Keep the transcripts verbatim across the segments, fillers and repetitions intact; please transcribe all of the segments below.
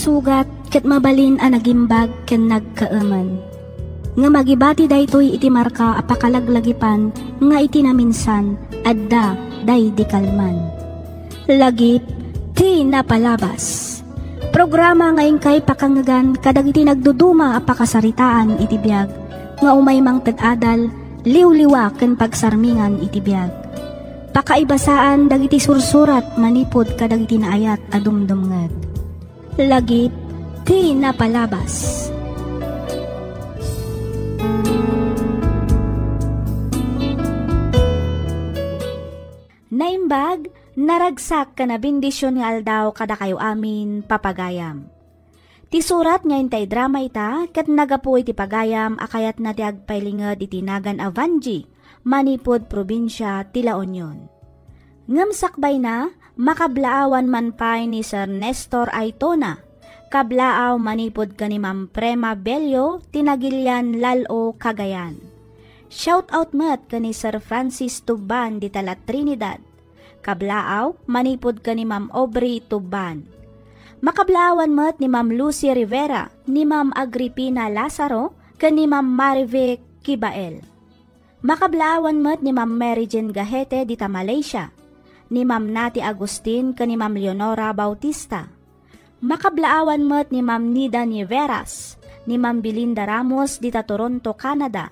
sugat ket mabalin a nagimbag ken nagkaemen. Nga magibati daytoy iti marka a pakalaglagipan nga iti naminsan, adda daydi kalman. Lagip ti napalabas. Programa nga inkay pakangngegan kadagiti nagduduma a pakasaritaan iti biag nga umay mangted adal, liwliwa ken pagsarmingan iti biag. Pakaibasaan dagiti sursurat manipud kadagiti naayat a dumdumngeg. Lagip ti napalabas. Naimbag, naragsak ken a bendision nga aldaw kadakayo amin, papagayam. Ti surat nga intay drama ita ket nagapu iti pagayam a kayatna ti agpailinged iti nagan a Vangie, manipud probinsia ti La Union. Ngem sakbayna, makablaawan man pay ni Sir Nestor Aitona, kablaaw manipud ken ni Ma'am Prema Bello ti nagilian Lal-o, Cagayan. Shout out met ken ni Sir Francis Tuban dita La Trinidad, kablaaw manipud ken ni Ma'am Aubrey Tuban. Makablaawan met ni Ma'am Lucy Rivera, ni Ma'am Agripina Lazaro, ken ni Ma'am Marivic Kibael. Makablaawan met ni Ma'am Mary Jane Gahete dita Malaysia, ni Ma'am Nati Agustin ken ni Ma'am Leonora Bautista. Makablaawan met ni Ma'am Nida Niveras, ni Ma'am Belinda Ramos dita Toronto, Canada.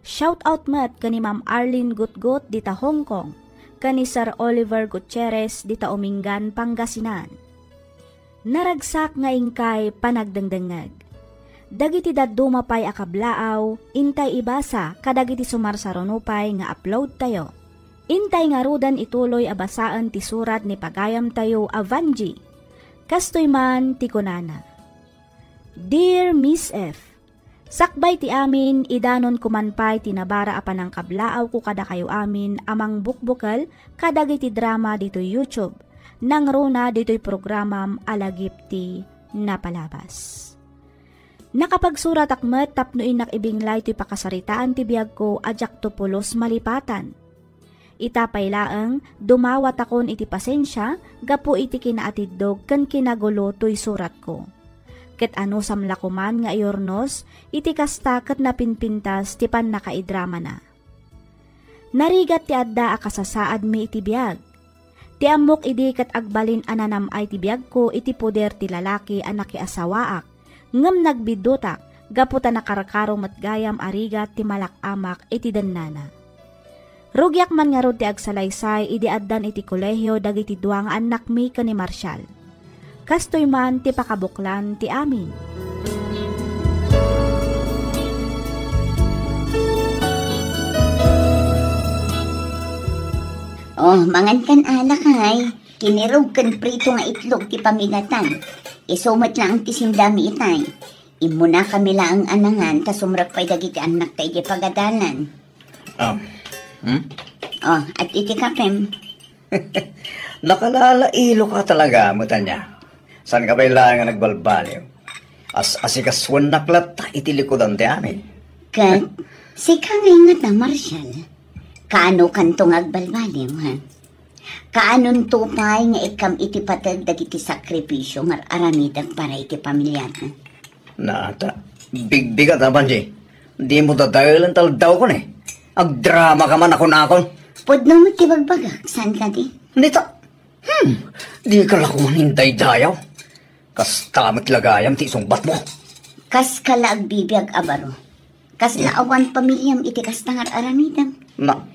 Shout out met ken ni Ma'am Arlene Gutgut dita Hong Kong, ken ni Sir Oliver Gutierrez dita Umingan, Pangasinan. Naragsak nga inkay panagdengdengngeg. Dagiti dadduma pay a kablaaw, intay ibasa kadagiti sumarsaruno pay nga upload tayo. Intay ngaruden ituloy a basaen ti surat ni pagayamtayo a Vangie. Kastoy man ti kunana, Dear Miss F, sakbay ti amin, idanonko man pay ti nabara a panangkablaawko kadakayo amin a mangbukbukel kadagiti drama ditoy YouTube, nangruna ditoy programam a Lagip ti Napalabas. Nakapagsuratak met tapno innak ibinglay toy pakasaritaan ti biagko a diakto pulos malipatan. Ita pay laeng, dumawatakon iti pasensia gapu iti kinaatiddog ken kinagulo toy suratko. Ket anusam la koman nga iurnos, iti kasta ket napinpintas ti pannakaidramana. Narigat ti adda a kasasaadmi iti biag. Ti ammok idi ket agbalin a nanam-ay ti biagko iti poder ti lalaki a nakiasawaak, ngem nagbiddutak gapu ta nakarkaro met gayam a rigat ti malak-amak iti dennana. Rugiak man ngarud ti agsalaysay idi addan iti kolehio dagiti dua nga annakmi ken ni Marshall. Kastoy man ti pakabuklan ti amin. Oh, mangan kan alak, ay. Kinirog ken prito nga itlog ti pamigatan. Isu met laeng ti sindami itay. Immunakami laeng a nangan ta sumrek pay dagiti annakta idiay pagadalan. Ah, hmm? Oh, at iti kapem. Nakalalailo ka talaga, met ania. Saan ka pay laeng nga nagbalbaliw? As-asikasuennak latta iti likudan ti amin. Ket, sika nga ingata, Marshall. Kaano kanto nga agbalbaliw, ha? Kaanonto pay nga ikkam iti pateg dagiti sakripisio nga ar-aramidek para iti pamiliata? Nata, bigbigat a, Vangie. Dimo dadaelen ta aldawko ni. Agdrama ka man a kunakon. Pudno met ti bagbagak, saan kadi? Nita, hmm, di ka la koman indaydayaw. Kasta met la gayam ti isungbatmo. Kas ka la agbibiag a baro. Kasla awan pamiliam iti kasta nga ar-aramidem. Na-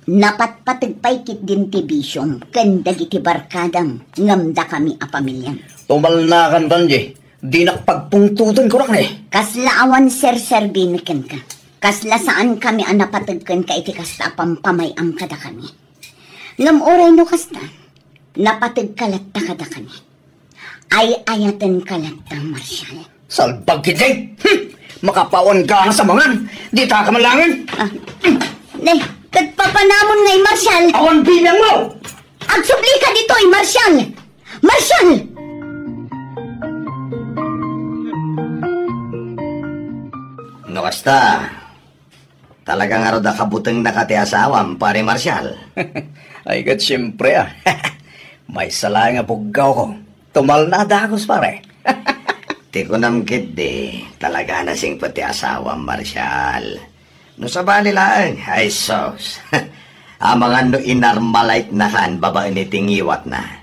Napatpateg pay ketdin ti bisiom ken dagiti barkadam ngem dakami a pamiliam. Tumalnakan, Vangie. Dinak pagpungtoten, kunak ni. Kasla awan serserbimi kenka. Kasla saankami a napateg kenka iti kasta a pampamay-am kadakami. Ngem uray no kasta, napategka latta kadakami. Ay-ayatenka latta, Marshal. Salbag ketdi! Hmm! Makapawan gangas a mangan! Dita ka man laengen! Ah. Ne, ket papanamon ngay, Marshal! Awan bibiangmo! Agsublika ditoy, Marshal! Marshal! No kasta, talaga ngarud a kabutengnaka ti asawam, Pare Marshal? Ay, ket siempre, a. Maysa laeng a buggawko. Tumalna a dagus, pare. Ti kunam ketdi, talaga a nasingpet ti asawam, Marshal. No sabali laeng, ay sus. Amangan no inarmalaytnakan babaen iti ngiwatna.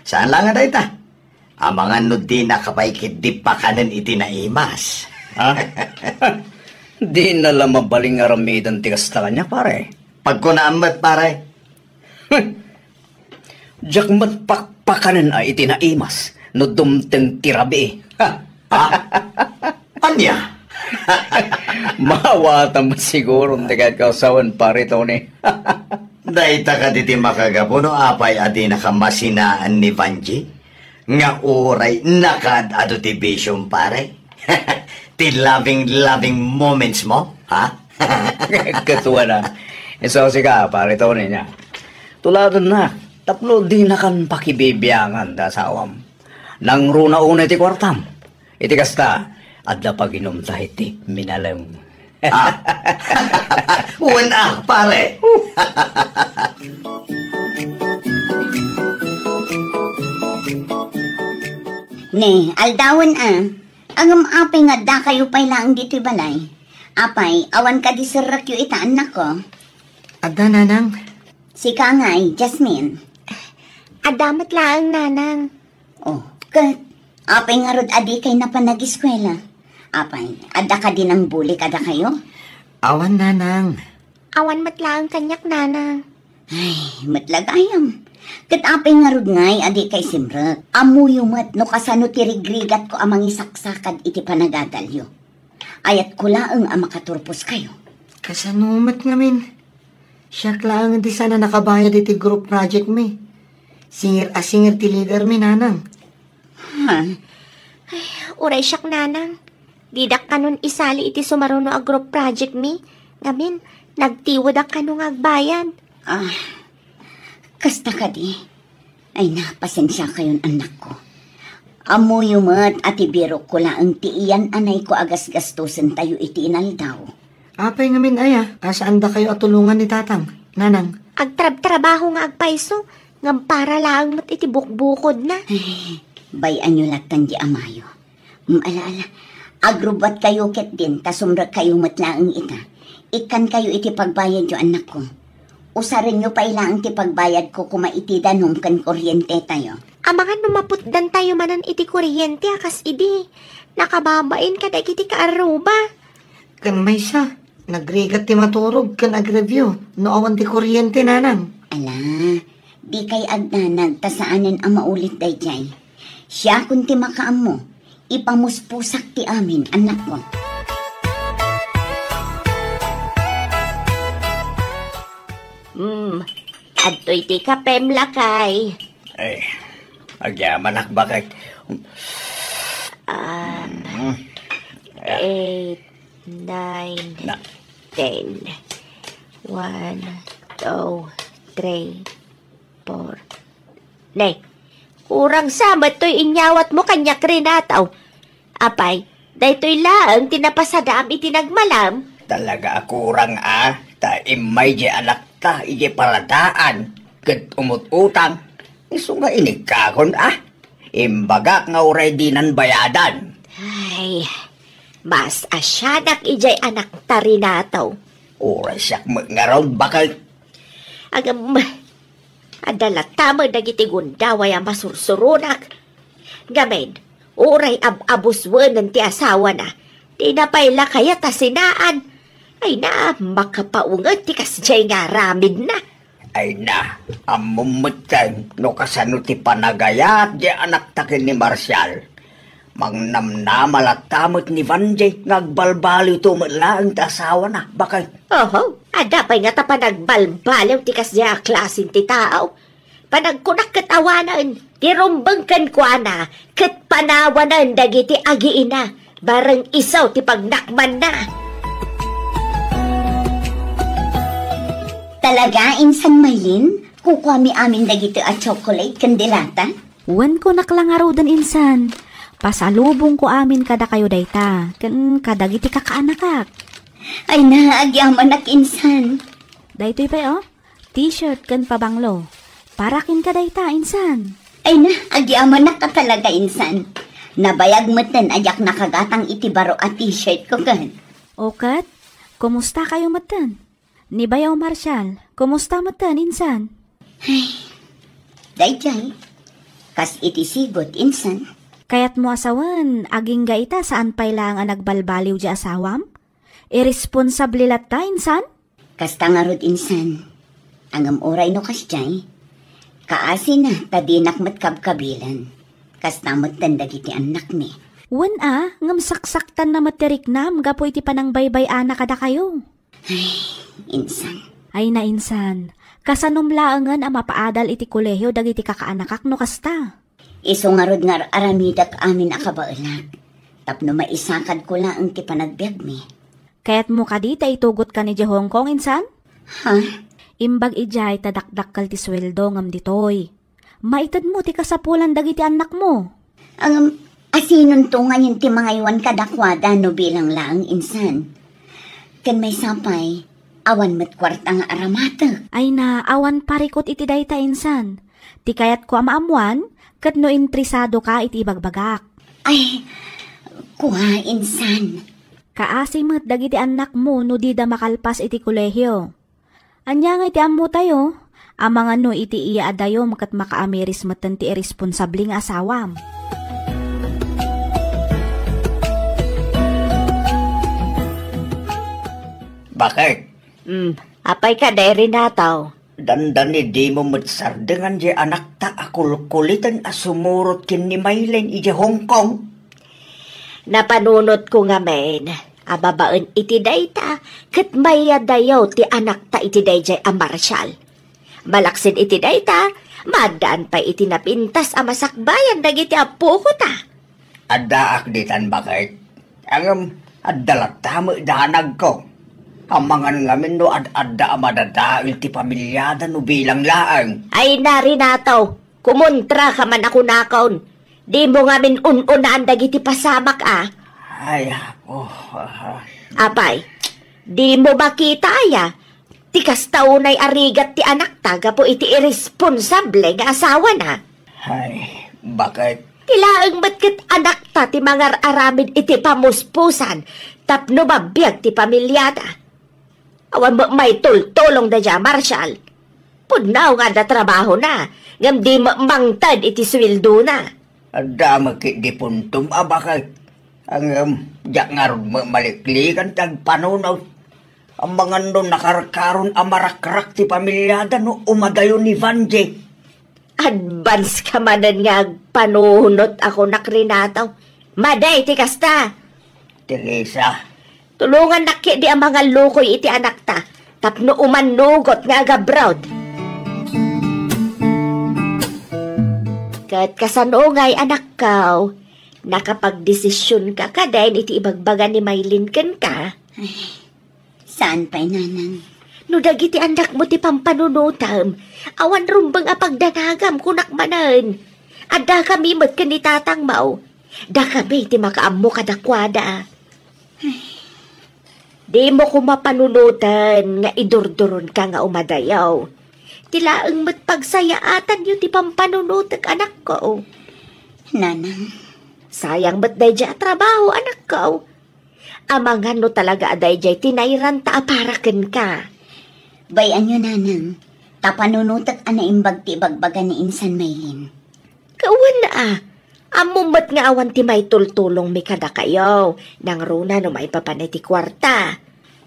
Saan la nga dayta? Amangan no dinaka pay ketdi pakanen iti naimas. Ha? Dina la mabalin nga aramiden ti kasta kaniak, pare. Pagkunaam met, pare. Diak met pakpakanen a iti naimas no dumteng ti rabii. Ha? Ha? Ania? Maawatam met siguro ti kayat ko a sawen, pare Tony. Dayta kadi ti makagapu no apay a dinaka masinaan ni Vanji nga uray nakaad-adu ti bisiom, pare? Ti loving, loving moments mo, ha? Ket wen a. Isu sika, pare Tony, nia. Tuladennak, tapno dinakan pakibibiangan ti asawam. Nangruna unay ti kuartam. Iti kasta, adda paginumta iti minalem. Ah. Wen a, pare. Ne, aldawen a. Ngem apay nga addakayo pay laeng ditoy balay? Apay, awan kadi serrekyo ita, annakko? Adda, nanang. Sika ngay, Jasmine. Adda met laeng, nanang. Oh, ket apay ngarud a dikay napan nag-eskuela? Apay, adda kadi nang buli kadakayo? Awan, nanang. Awan met laeng kaniak, nanang. Ay, met la gayam. Ket apay ngarud ngay a dikay simrek? Ammoyo met no kasano ti rigrigatko a mangisaksakad iti panagadalyo. Ayatko laeng a makaturposkayo. Kasano met ngamin? Siak laeng ti saan a nakabayad iti group project mi. Singer a singer ti leader mi, nanang. Ha? Ay, uray siak, nanang. Didak kanon isali iti sumaruno a group project mi. Ngamin, nagtiwedak kano nga agbayad. Ah, kasta kadi? Ay na, pasensiakayon, annakko. Ammoyo met a ti birokko laeng ti iyan-anayko a gasgastusentayo iti inaldaw. Apay ngamin aya, a saandakayo a tulongan ni tatang, nanang? Agtrabtrabaho nga agpayso, ngem para laeng met iti bukbukodna. Ay, bay-anyo lattan di amayo. Mm, ala, ala. Agrubbuatkayo ketdin, ta sumrekkayo met laeng ita. Ikkankayo iti pagbayadyo, annakko. Usarenyo pay laeng ti pagbayadko koma iti danum ken kuryentetayo. Amangan no maputdantayo manen iti kuryente a kas idi. Nakababain kadagiti kaarruba. Ken maysa, nagrigat ti maturog ken agreview no awan ti kuryente, nanang. Ala, dikay agdanag ta saanen a maulit daydiay. Siakon ti makaammo. Ipamuspusak ti amin, annakko. Hmm, adtoy ti kapem, lakay. Ay, agyamanak, bakit? Ah, Mm. Eight, nine, Na- ten. One, two, three, four. Nay, kurang sa met toy inyawatmo kaniak, Renato. Apay, daytoy laeng ti napasadaam iti nagmalam? Talaga a kurang a, ta immay di anakta iti paradaan ket umut-utang. Isu nga inikkakon a, imbagak nga uray dinan bayadan. Ay, mas asianak idiay anakta, Renato. Uray siak met ngarud, bakit? Agam, adda latta met dagiti gundaway a masursuronak. Ngamin, uray ab-abuswenen ti asawana, dina pay la kayat a sinaan. Ay na, makapaunget ti kasdiay nga aramidna. Ay na, ammom metten no kasano ti panagayat di anakta ken ni Marcial. Mangnamnama latta met ni Vanjay nga agbalbaliwto met laeng ti asawana, bakit? Oho, adda pay ngata panagbalbaliw ti kasdiay a klasen ti tao. Panagkunak ket awanen ti rumbeng kenkuana ket panawanen dagiti agiina, bareng isu ti pagnakmanna. Talaga, Insan Maylin, kukuami amin dagitoy a chocolate ken delata? Wen, kunak la ngaruden, Insan. Pasalubongko amin kadakayo dayta, ken kadagiti kakaanakak. Ay na, agyamanak, Insan. Daytoy pay, oh. T-shirt ken pabanglo. Para kenka dayta, Insan. Ay na, agyamanak ka talaga, Insan. Nabayag metten a diak nakagatang iti baro a t-shirt ko ken. O ket, kumusta kayo metten? Ni Bayaw Marshall, kumusta metten insan? Ay, daydiay, kas iti sigot insan. Kayatmo a sawen, agingga ita saan pay laeng a nagbalbaliw di asawam? Irresponsable latta insan? Kasta ngarud insan. Ngem uray no kasdiay, kaasina ta dinak met kabkabilan. Kasta metten dagiti annakmi. Wen a, ngem saksaktanna met ti riknam gapu iti panangbaybay-ana kadakayo. Ay, insan. Ay, nainsan. Kasanom laengen a mapaadal iti kolehio dagiti kakaanakak no kasta? Isu ngarud nga ar-aramidek amin a kabaelak tapno maisakadko laeng ti panagbiagmi. Kayatmo kadi ta itugotka idiay Hong Kong, insan? Ha? Imbag idiay ta dakdakkel ti sueldo ngem ditoy. Maitedmo ti kasapulan dagiti annakmo. Ngem, asinonto ngayen ti mangaywan kadakuada no bilang laeng insan? Ken maysa pay, awan met kuarta nga aramatek. Ay na, awan parikut iti dayta insan. Ti kayatko a maammuan, ket no interesadoka iti ibagbagak. Ay, kua insan. Kaasi met dagiti annakmo no dida makalpas iti kolehio. Ania ngay ti ammotayo? Amangan no iti iya a dayom ket makaamiris metten ti irresponsable nga asawam. Bakit? Hmm, apay kadi, Renato? Dandani dimo met sardengan diay anakta a kulkuliten a sumurot ken ni Maylin idiay Hong Kong? Napanunotko ngamin a babaen iti dayta, ket mayadayaw ti anakta iti daydiay a Marshall. Malaksid iti dayta, maaddaan pay iti napintas a masakbayan dagiti appoko ta. Addaak ditan, bakit? Ngem, adda latta met danagko. Amangan ngamin no ad-adda a madadael ti pamiliada no bilang laeng. Ay na, Renato, kumontraka man a kunakon. Dimo ngamin un-unaan dagiti pasamak a. Ay, apo. Apay, dimo makita aya? Ti kasta unay a rigat ti anakta gapu iti irresponsable nga asawana. Ay, bakit? Ti laeng met ket anakta ti mangar-aramid iti pamuspusan tapno mabiag ti pamiliada. Awan met maitultulongda idiay Marshall. Pudno nga adda trabahona, ngem di met mangted iti sueldona. Adda met ketdi puntom a bakit. Ngem, diak ngarud met maliklikan ti agpanunot. Amangan no nakarkaron a marakrak ti pamiliada no umadayo ni Vanjie. Advance ka manen nga agpanunot a kunak, Renato. Madi ti kasta. Teresa. Tulongannak ketdi a mangallukoy iti anakta tapno umannugot nga agabroad. Ket kasano ngay, anakko? Nakapagdesisionka kadin iti ibagbaga ni Maylin kenka? Ay, saan pay, nanang. No dagiti annakmo ti pampanunotem, awan rumbeng a pagdanagam, kunak manen. Addakami met ken ni tatangmo. Dakami ti makaammo kadakuada. Ay. Dimo koma panunoten nga idurduronka nga umadayaw. Ti laeng met pagsayaatanyo ti pampanunotek, anakko. Nanang. Sayang met daydiay a trabaho, anakko. Amangan no talaga a daydiay ti nairanta a para kenka. Bay-anyo, nanang, ta panunotek a naimbag ti ibagbaga ni insan Maylin. Kawan a, ammom met nga awan ti maitultulongmi kadakayo, nangruna no maipapan iti kuarta.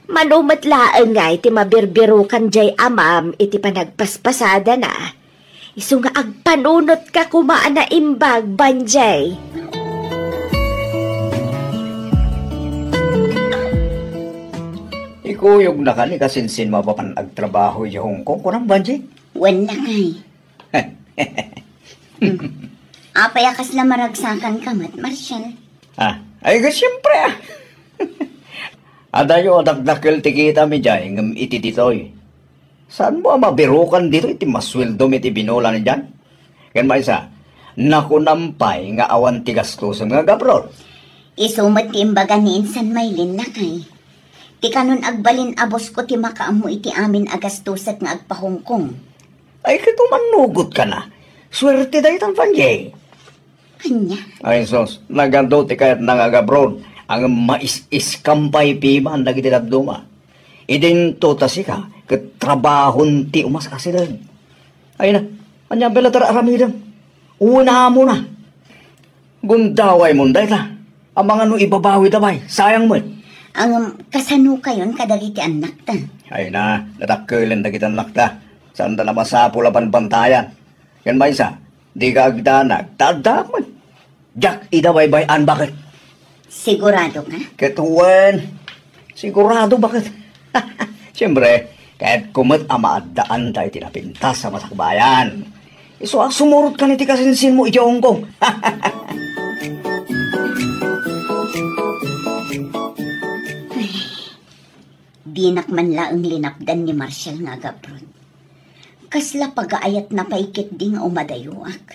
Mano met laeng ngay ti mabirbirokan diay amam iti panagpaspasadana. Isu nga agpanunotka koma a naimbag, Vanjie. Ikuyogna kani kasinsin mapapan agtrabaho idiay Hong Kong, kunam, Vanjie? Wen, lakay. Hmm. Apay a kasla maragsakanka met, Marshall? Ah, ay, ket siempre, ah. Adayo a dakdakkel ti kitam idiay, ngem iti ditoy. Saanmo a mabirokan ditoy ti masueldom iti binulan idiay? Ken maysa, nakunam pay nga awan ti gastusem nga agabroad. Isu met ti imbaga ni insan Maylin, lakay. Ti kanon agbalin a bosko ti makaammo iti amin a gastusek nga agpa-Hong Kong. Ay, ket umannugotkana. Suerte daytan, Vanjie. Ania? Ay, sus, nagadu ti kayatna nga agabroad, ngem mais-iskampay piman dagiti dadduma. Idinto ta sika, ket trabahon ti umas-asideg. Ay na, ania bella ta aramidem? Unamona. Gundaway mon dayta. Amangan no ibabawida pay, sayang met. Ngem, kasano kayon kadagiti annakta? Ay na, nadakkelen dagiti annakta. Saanda a masapul a banbantayan. Ken maysa, dika agdanag, ta addaak met. Diak ida baybay-an, baket. Sigurado ka? Ket wen, sigurado, baket. Siempre, kayatko met a maaddaan dayta ti napintas a masakbayan. Isu a sumurotka iti kasinsinmo idiay Hong Kong. Dinak man laeng linapdan ni Marshall nga agabroad. Kasla pagaayatna pay ketdi nga umadayoak.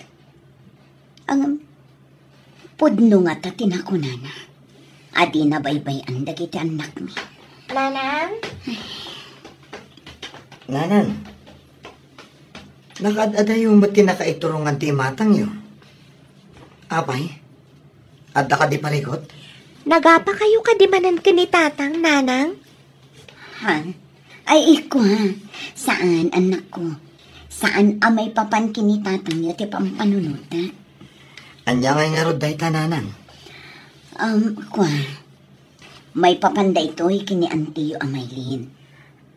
Ngem, pudno ngata ti nakunana a dina baybay-an dagiti annakmi. Nanang? Nanang, nakaad-adayo met ti nakaiturongan ti imatangyo. Apay, adda kadi parikut? Nagapakayo kadi manen ken ni Tatang, Nanang? Ha? Ay, ikua, saan, annakko. Saan a maipapan ken ni Tatangyo ti pampanunotak. Ania ngay ngarud dayta, Nanang? Um, kua, maipapan daytoy ken ni antiyo a Maylin.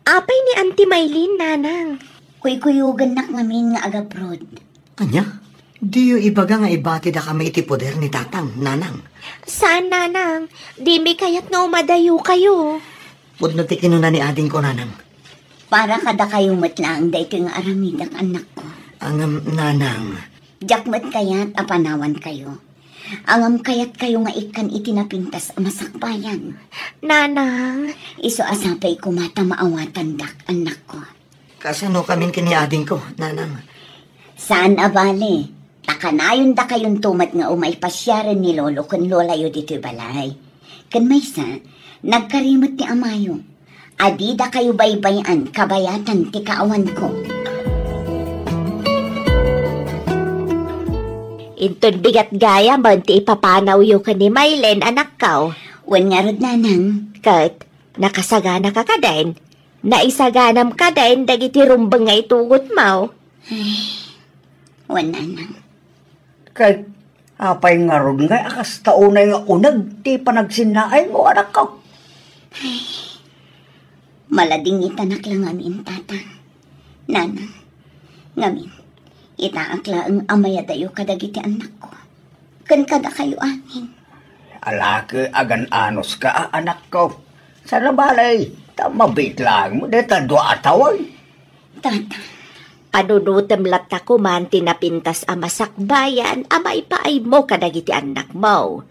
Apay ni Auntie Maylin, Nanang? Kuykuyogennak ngamin nga agabroad. Ania? Diyo ibaga nga ibatidakami iti poder ni Tatang, Nanang? Saan, Nanang. Dimi kayat nga umadayokayo. Pudno ti kinuna ni adingko, Nanang. Para kadakayo met laeng daytoy nga aramidak, annakko. Ngem, Nanang. Diak met kayat a panawankayo. Ngem kayatkayo nga ikkan iti napintas a masakbayan. Nanang. Isu a sapay koma ta maawatandak, annakko. Kasanokamin ken ni adingko, Nanang? Saan a bale, ta kanayondakayonto met nga umay pasiaren ni lolo ken lolayo ditoy balay. Ken maysa, nagkari met ti amayo. Adidakayo baybay-an kabayatan ti kaawanko. Inton bigat gayam ti ipapanawyo ken ni Maylin, anakko. Wen ngarud, Nanang. Ket, nakasaganaka kadin? Naisaganam kadin dagiti rumbeng nga itugotmo? Ay, wen, Nanang. Ket apay ngarud ngay a kasta unay nga uneg ti panagsinnaaymo, anakko? Ay, maladingitanak la ngamin, Tatang. Nanang, ngamin, itaak laeng a mayadayo kadagiti annakko. Ken kadakayo amin. Alake agan-anos ka, a, anakko. Saan a bale, ta mabiit laeng mo deta dua a tawen. Tata. Panunotem latta koman ti napintas a masakbayan a maipaaymo kadagiti annakmo.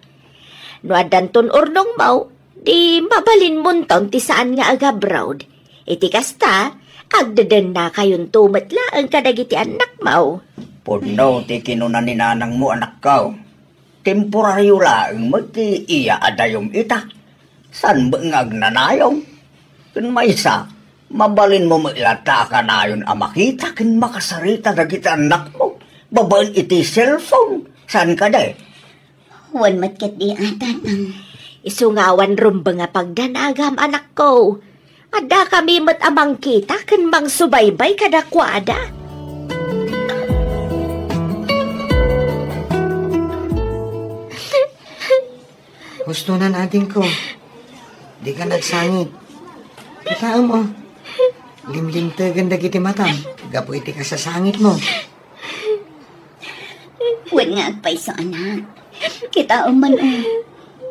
No addanton urnongmo, di mabalinmonton ti saan nga agabroad. Iti kasta, agdedennakayonto met laeng kadagiti annakmo. Pudno ti kinuna ni nanangmo, anakko. Temporario laeng met ti iyaadayom ita. Saan met nga agnanayon? Ken maysa, mabalinmo met latta a kanayon a makita ken makasarita dagiti annakmo babaen iti cellphone. Saan kadi? Wen met ketdi a, Tatang. Isu nga awan rumbeng a pagdanagam, anakko. Addakami met a mangkita ken mangsubaybay kadakuada. Husto nan, adingko. Dika nagsangit. Kitaem, o. Limlimtegen dagiti matam gapu iti kasasangitmo. Wen nga agpayso, anak. Kitaem man, o.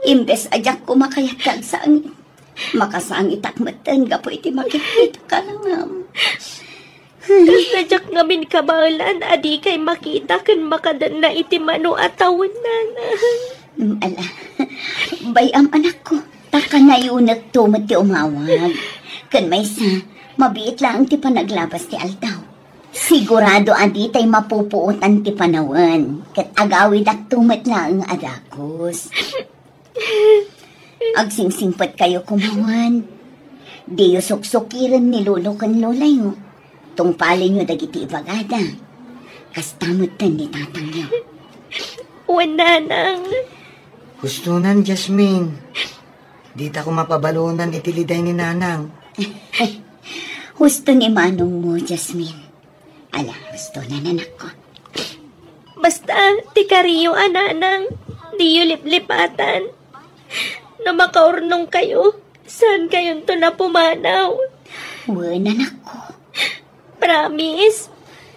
Imbes a diak koma kayat nga agsangit, makasangitak metten gapu iti makitkitak a langam. Kasla diak ngamin kabaelan a dikay makita ken makadanna iti mano a tawen, Nanang. Mm, ala. Bay-am, anakko, ta kanayonekto met ti umawag. Ken maysa, mabiit laeng ti panaglabas ti aldaw. Sigurado a ditay mapupuotan ti panawen, ket agawidakto met laeng a dagus. Agsingsingpetkayo koma wen. Diyo suksukiren ni lolo ken lolayo. Tungpalenyo dagiti ibagada. Kasta metten ni tatangyo. Wen, Nanang. Hustonan, Jasmine. Dita koma pabalonan iti liday ni Nanang. Husto ni manongmo, Jasmine. Ala, hustonan, anakko. Basta, ti kariyo a Nanang, diyo liplipatan. No makaurnongkayo, saankayonto a pumanaw. Wen, anakko. Promise?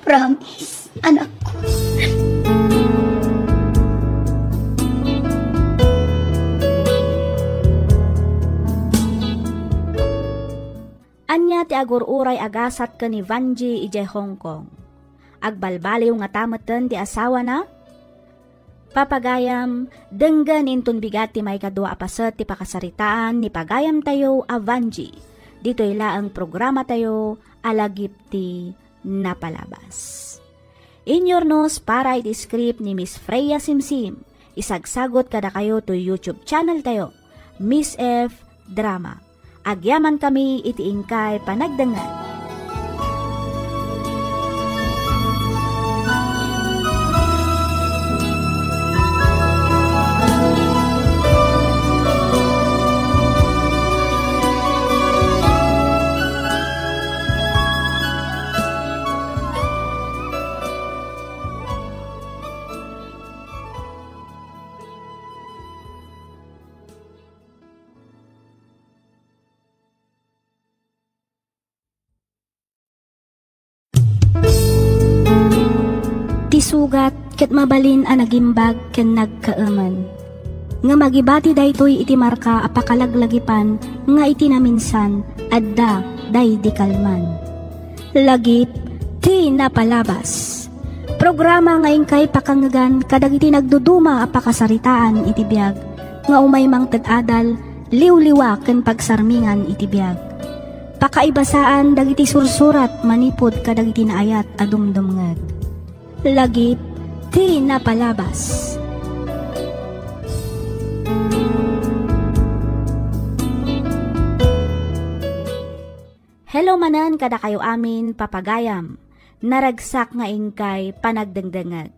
Promise, anakko. Ania ti agur-uray a gasat ken ni Vanjie idiay Hong Kong? Agbalbaliw ngata metten ti asawana? Papagayam, denggen inton bigat ti maikadua a paset ti pakasaritaan ni pagayamtayo a Vanjie. Ditoy laeng programatayo a Lagip ti Napalabas. Inyurnos para iti script ni Miss Freya Simsim. Isagsagot kadakayo to YouTube channel tayo, Miss F Drama. Agyamankami iti inkay panagdengngeg. Ti sugat ket mabalin a nagimbag ken nagkaemen. Ngem agibati daytoy iti marka a pakalaglagipan nga iti naminsan, adda daydi kalman. Lagip ti Napalabas. Programa nga inkay pakangngegan kadagiti nagduduma a pakasaritaan iti biag nga umay mangted adal, liwliwa ken pagsarmingan iti biag. Pakaibasaan dagiti sursurat manipud kadagiti naayat a dumdumngeg. Lagip ti Napalabas. Hello manen kadakayo amin, papagayam. Naragsak nga inkay panagdengdengngeg.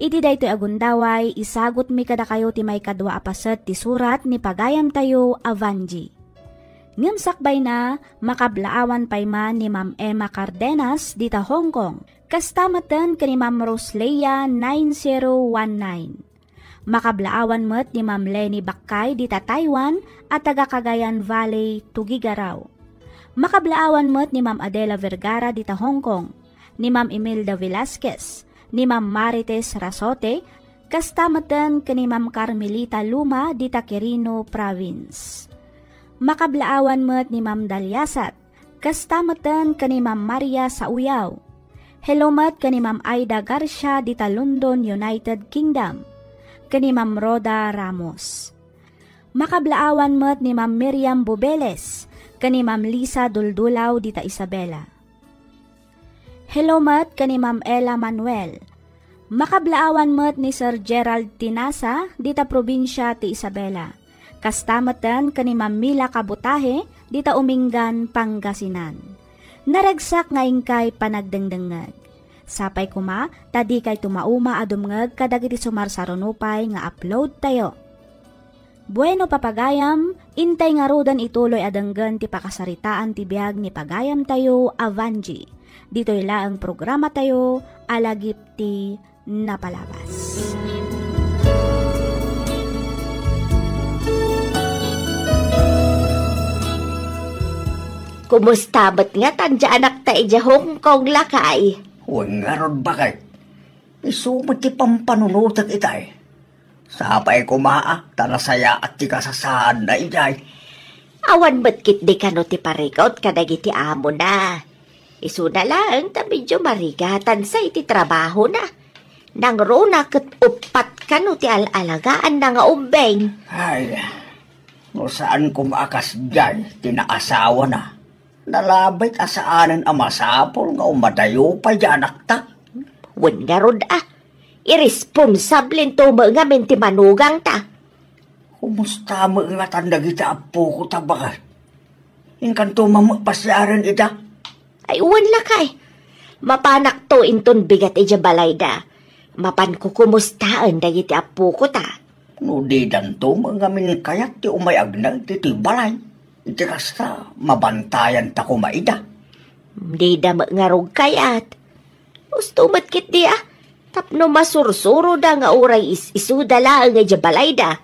Iti daytoy a gundaway, isagutmi kadakayo ti maikadua a paset ti surat ni pagayamtayo a Vanjie. Ngem sakbayna, makablaawan pay man ni Ma'am Emma Cardenas dita Hong Kong, kasta metten ken ni Ma'am Rose Leia nine zero one nine. Makablaawan met ni Ma'am Leni Bakkay dita Taiwan a taga Cagayan Valley, Tuguegarao. Makablaawan met ni Ma'am Adela Vergara dita Hong Kong, ni Ma'am Imelda Velasquez, ni Ma'am Marites Rasote, kasta metten ken ni Ma'am Carmelita Luma dita Quirino Province. Makablaawan met ni Ma'am Daliasat, kasta metten ken ni Ma'am Maria Sauyaw. Hello met ken ni Ma'am Aida Garcia dita London, United Kingdom, ken ni Ma'am Rhoda Ramos. Makablaawan met ni Ma'am Miriam Bubeles ken ni Ma'am Lisa Duldulaw dita Isabela. Hello met ken ni Ma'am Ella Manuel. Makablaawan met ni Sir Gerald Tinasa dita probinsia ti Isabela. Kasta metten ken ni Ma'am Mila Kabutahe dita Umingan, Pangasinan. Naragsak nga inkay panagdengdengngeg. Sapay koma ta dikayto mauma a dumngeg kadagiti sumarsaruno pay nga upload tayo. Bueno, papagayam, intay ngaruden ituloy a denggen ti pakasaritaan ti biag ni pagayamtayo a Vanjie. Ditoy laeng programatayo a Lagip ti Napalabas. Kumusta met ngata ti anakta idiay Hong Kong, lakay? Wen ngarud, baket. Isu met ti pampanunotek itay. Sapay koma a ta nasayaat ti kasasaadna idiay. Awan met ketdi kano ti parikut kadagiti amona. Isuna laeng ta medio marigatansa iti trabahona. Nangruna ket uppat kano ti al-alagaanna nga ubbing. Ay, no saan koma a kasdiay ti naasawana. Nalabit a saanen a masapul nga umadayo pay di anakta. Wen ngarud a, iresponsablento met ngamin ti manugangta. Kumusta met ngatan dagiti appoko ta baket? Inkanto met pasiaren ida? Ay, wen lakay. Mapanakto inton bigat idiay balayda. mapan kukumustaen dagiti appoko ta. No didanto met ngamin kayat ti umay agna iti balay, iti kasta, mabantayanta koma ida. Dida met ngarud kayat. Husto met ketdi a, tapno masursuroda nga uray is-isuda laeng idiay balayda.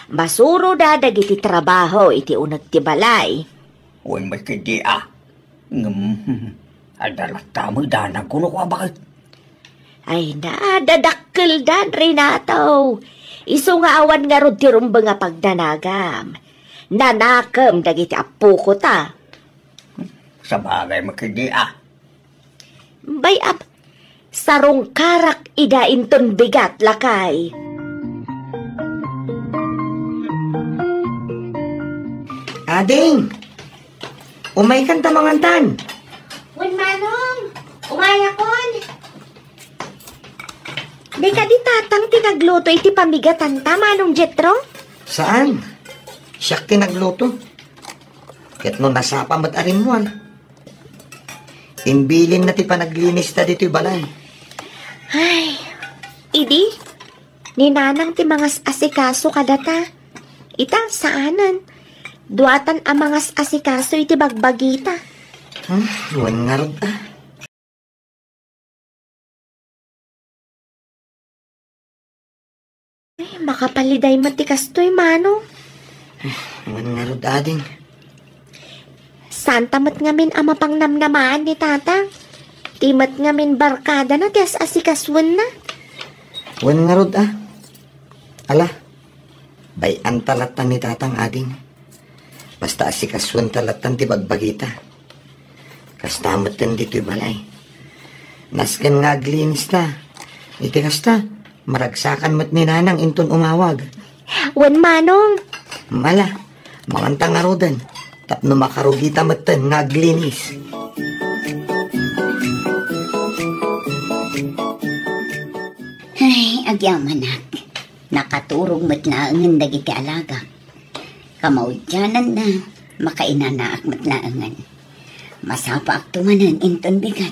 Masuroda dagiti trabaho iti uneg ti balay. Wen met ketdi a. Ngem, adda latta met danagko no kua baket. Ay na, dadakkeldan, Renato. Isu nga awan ngarud ti rumbeng a pagdanagam. Nanakem dagiti appoko ta. Sabagay met ketdi a. Bay-am, sarungkarak ida inton bigat, lakay. Ading! Umaykan ta mangantan. Wen, Manong, umayakon. Di kadi tatang ti nagluto iti pamigatanta, Manong Jetro? Saan? Siak ti nagluto. Ket no nasapa met a rimmuar. Imbilinna ti panaglinista ditoy balay. Ay, idi, ni Nanang ti mangas-asikaso kadata. Ita, saanen. Duatan a mangas-asikaso iti bagbagita. Hmm, wen ngarud a. Ay, makapaliday met ti kastoy, Manong. Ay, wen ngarud, ading. Santa met ngamin a mapangnamnamaan ni Tatang. Ti met ngamin barkadana ti as-asikasuenna. Wen ngarud a. Ala, bay-anta latta ni Tatang, ading. Basta asikasuenta latta ti bagbagita. Kasta metten ditoy balay. Nasken nga aglinista. Iti kasta, maragsakan met ni Nanang inton umawag. Wen, Manong. Ala, manganta ngaruden. Tapno makarugita metten nga aglinis. Ay, agyamanak. Nakaturog met laengen dagiti alagak. Kamaudiananna, makainanaak met laengen. Masapaakto manen inton bigat.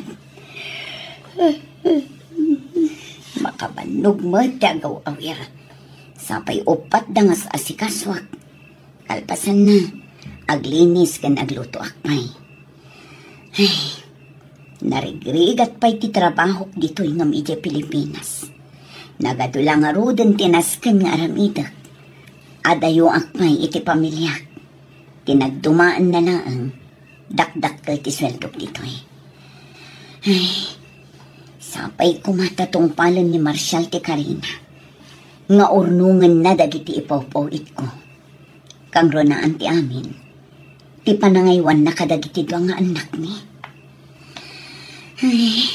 Makabannog met ti agaw-awir. Sapay uppat da nga as-asikasuak. Kalpasanna, aglinis ken aglutoak pay. Ay, narigrigat pay ti trabahok ditoy ngem idiay Pilipinas. Nagadu la ngaruden ti nasken nga aramidek. Adayoak pay iti pamiliak. Ti nagdumaenna laeng, dakdakkel ti sueldok ditoy. Ay, sapay koma ta tungpalen ni Marshall ti karina nga urnongenna dagiti ipawpaw-itko. Kangrunaan ti amin, ti panangaywanna kadagiti dua nga annakmi. Ay,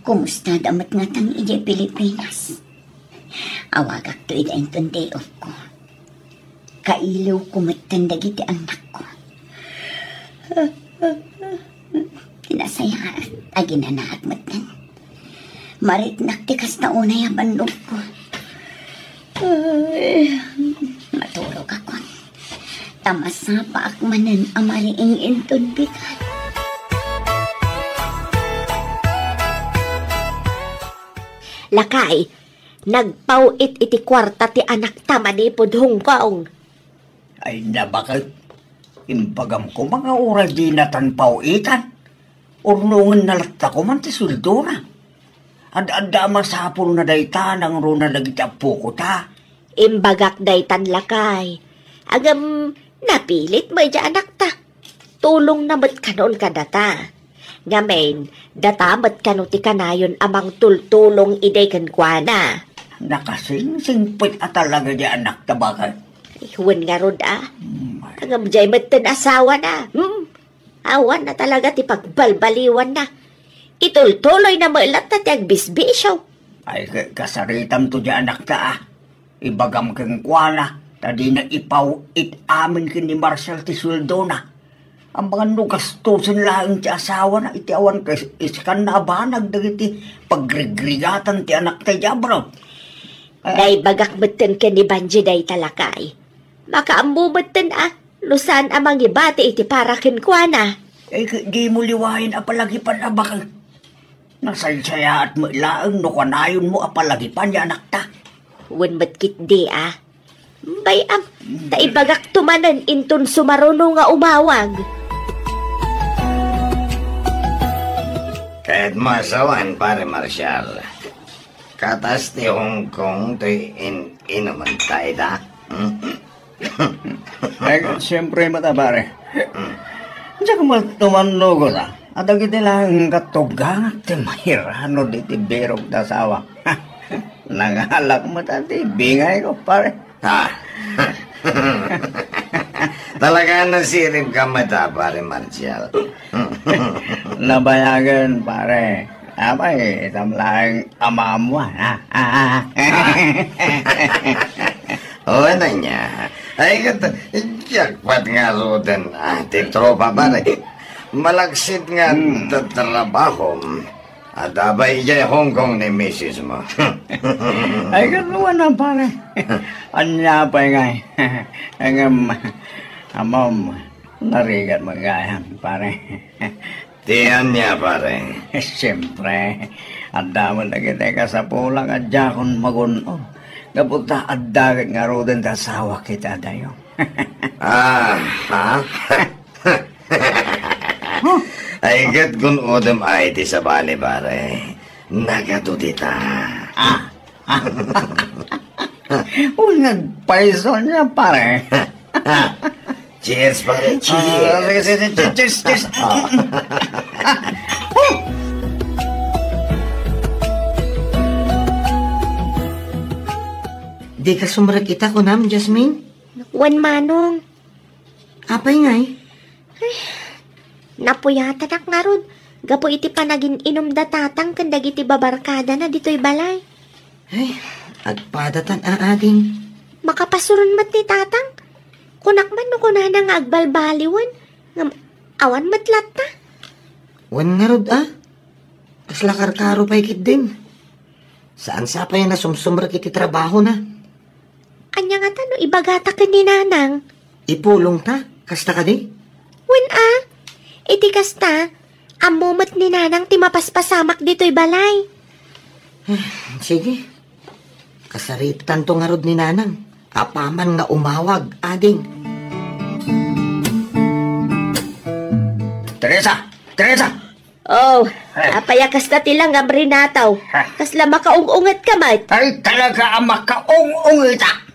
kumustada met ngatang idiay Pilipinas? Awagakto ida inton day off ko. Kailiwko metten dagiti annakko. Ti nasayaat, aginanaak metten. Maritnak ti kasta unay a bannogko. Ay, maturogakon. Ta masapaak manen a mariing inton bigat. Lakay, nagpaw-it iti kuarta ti anakta manipud Hong Kong. Ay, nabaket. Imbagam koma nga uray dinatan paw-itan, urnongenna latta koman ti sueldona. Ad-adda a masapulna dayta nangruna dagiti appoko ta. Imbagak daytan, lakay. Ngem, napilit met diay anakta. Tulongna met kanon kadata. Ngamin, data met kano ti kanayon a mangtultulong idi kenkuana. Nakasingsingpet a talaga diay anakta, baket. Ay, wen ngarud a. Mm. Ngem diay metten asawana. Hmm? Awan na talaga ti pagbalbaliwanna. Itultuloyna met latta ti agbisbisio. Ay, ka-, kasaritamto diay anakta a. Ibagam kenkuana, ta dina ipaw-it amin ken ni Marshall ti sueldona. Amangan no gastosen laeng ti asawana iti awan kas-, iskanna a banag dagiti pagrigrigatan ti anakta idiay abroad. Ah. Naibagak metten ken ni Banji dayta, lakay. Makaammo metten a, no saan a mangibati iti para kenkuana. Ay, k-, dimo liwayen a palagipan a baket. Nasaysayaat met laeng no kanayonmo a palagipan ya anakta. Wen met ketdi a. Bay-am, ta ibagakto manen inton sumaruno nga umawag. Ket masawan, Pare Marshall. Katas ti Hong Kong toy in-, inumen ta ita. Ay, siyempre, mata, pare. Diak met tumannugot, a, a dagiti laeng katugangak ti mairanod iti birok da asawa. Nangalak met a ti bingay ko, pare. Ah. Talaga nasirib ka met, ah, Pare Marshall. Nabayagen, pare. Apay, itam laeng amam, ah. O, ano niya? Ay, kat-, jackpot nga ruden, ah, ti tropa, pare. Malaksid nga Hmm. tatrabahom. Adda pay idiay Hong Kong ni misis mo. Ay, kaluan na, pare. Ania pay ngay? Ngem, amam, narigat met gayam, pare. Ti ania, pare? Siyempre, adda met dagiti kasapulan a diakon magun-od. Gapu ta adda ket ngaruden ti asawak iti adayo. Ah, ha? Ay, ket gun-odem ay ti sabali, pare. Nagadu dita. Ah. Uy, nagpayso niya, pare. Cheers, pare. Ah, sige, sige, sige. Cheers, cheers. Ah. Dika sumrek ita, kunam, Jasmine? Wen, Manong. Apay ngay? Ay, napuyatanak ngarud gapu iti panagin-inum da tatang ken dagiti babarkadana ditoy balay. Ay, agpadatan a ading. Makapasuron met ni tatang. Kunak man no kunana nga agbalbaliwen, ngem awan met latta. Wen ngarud a. Kasla karkaro pay ketdin. Saan sa pay a nasumsumrek iti trabahona. Ania ngata no ibagata ken ni Nanang? Ipulongta, kasta kadi? Wen a, iti kasta, ammo met ni Nanang ti mapaspasamak ditoy balay. Sige, kasaritanto ngarud ni Nanang. Apaman nga umawag, ading. Teresa! Teresa! Oh, eh. Apay a kasta ti langam, Renato? Eh. Kasla makaung-unget ka met? Ay, talaga a makaung-ungetak.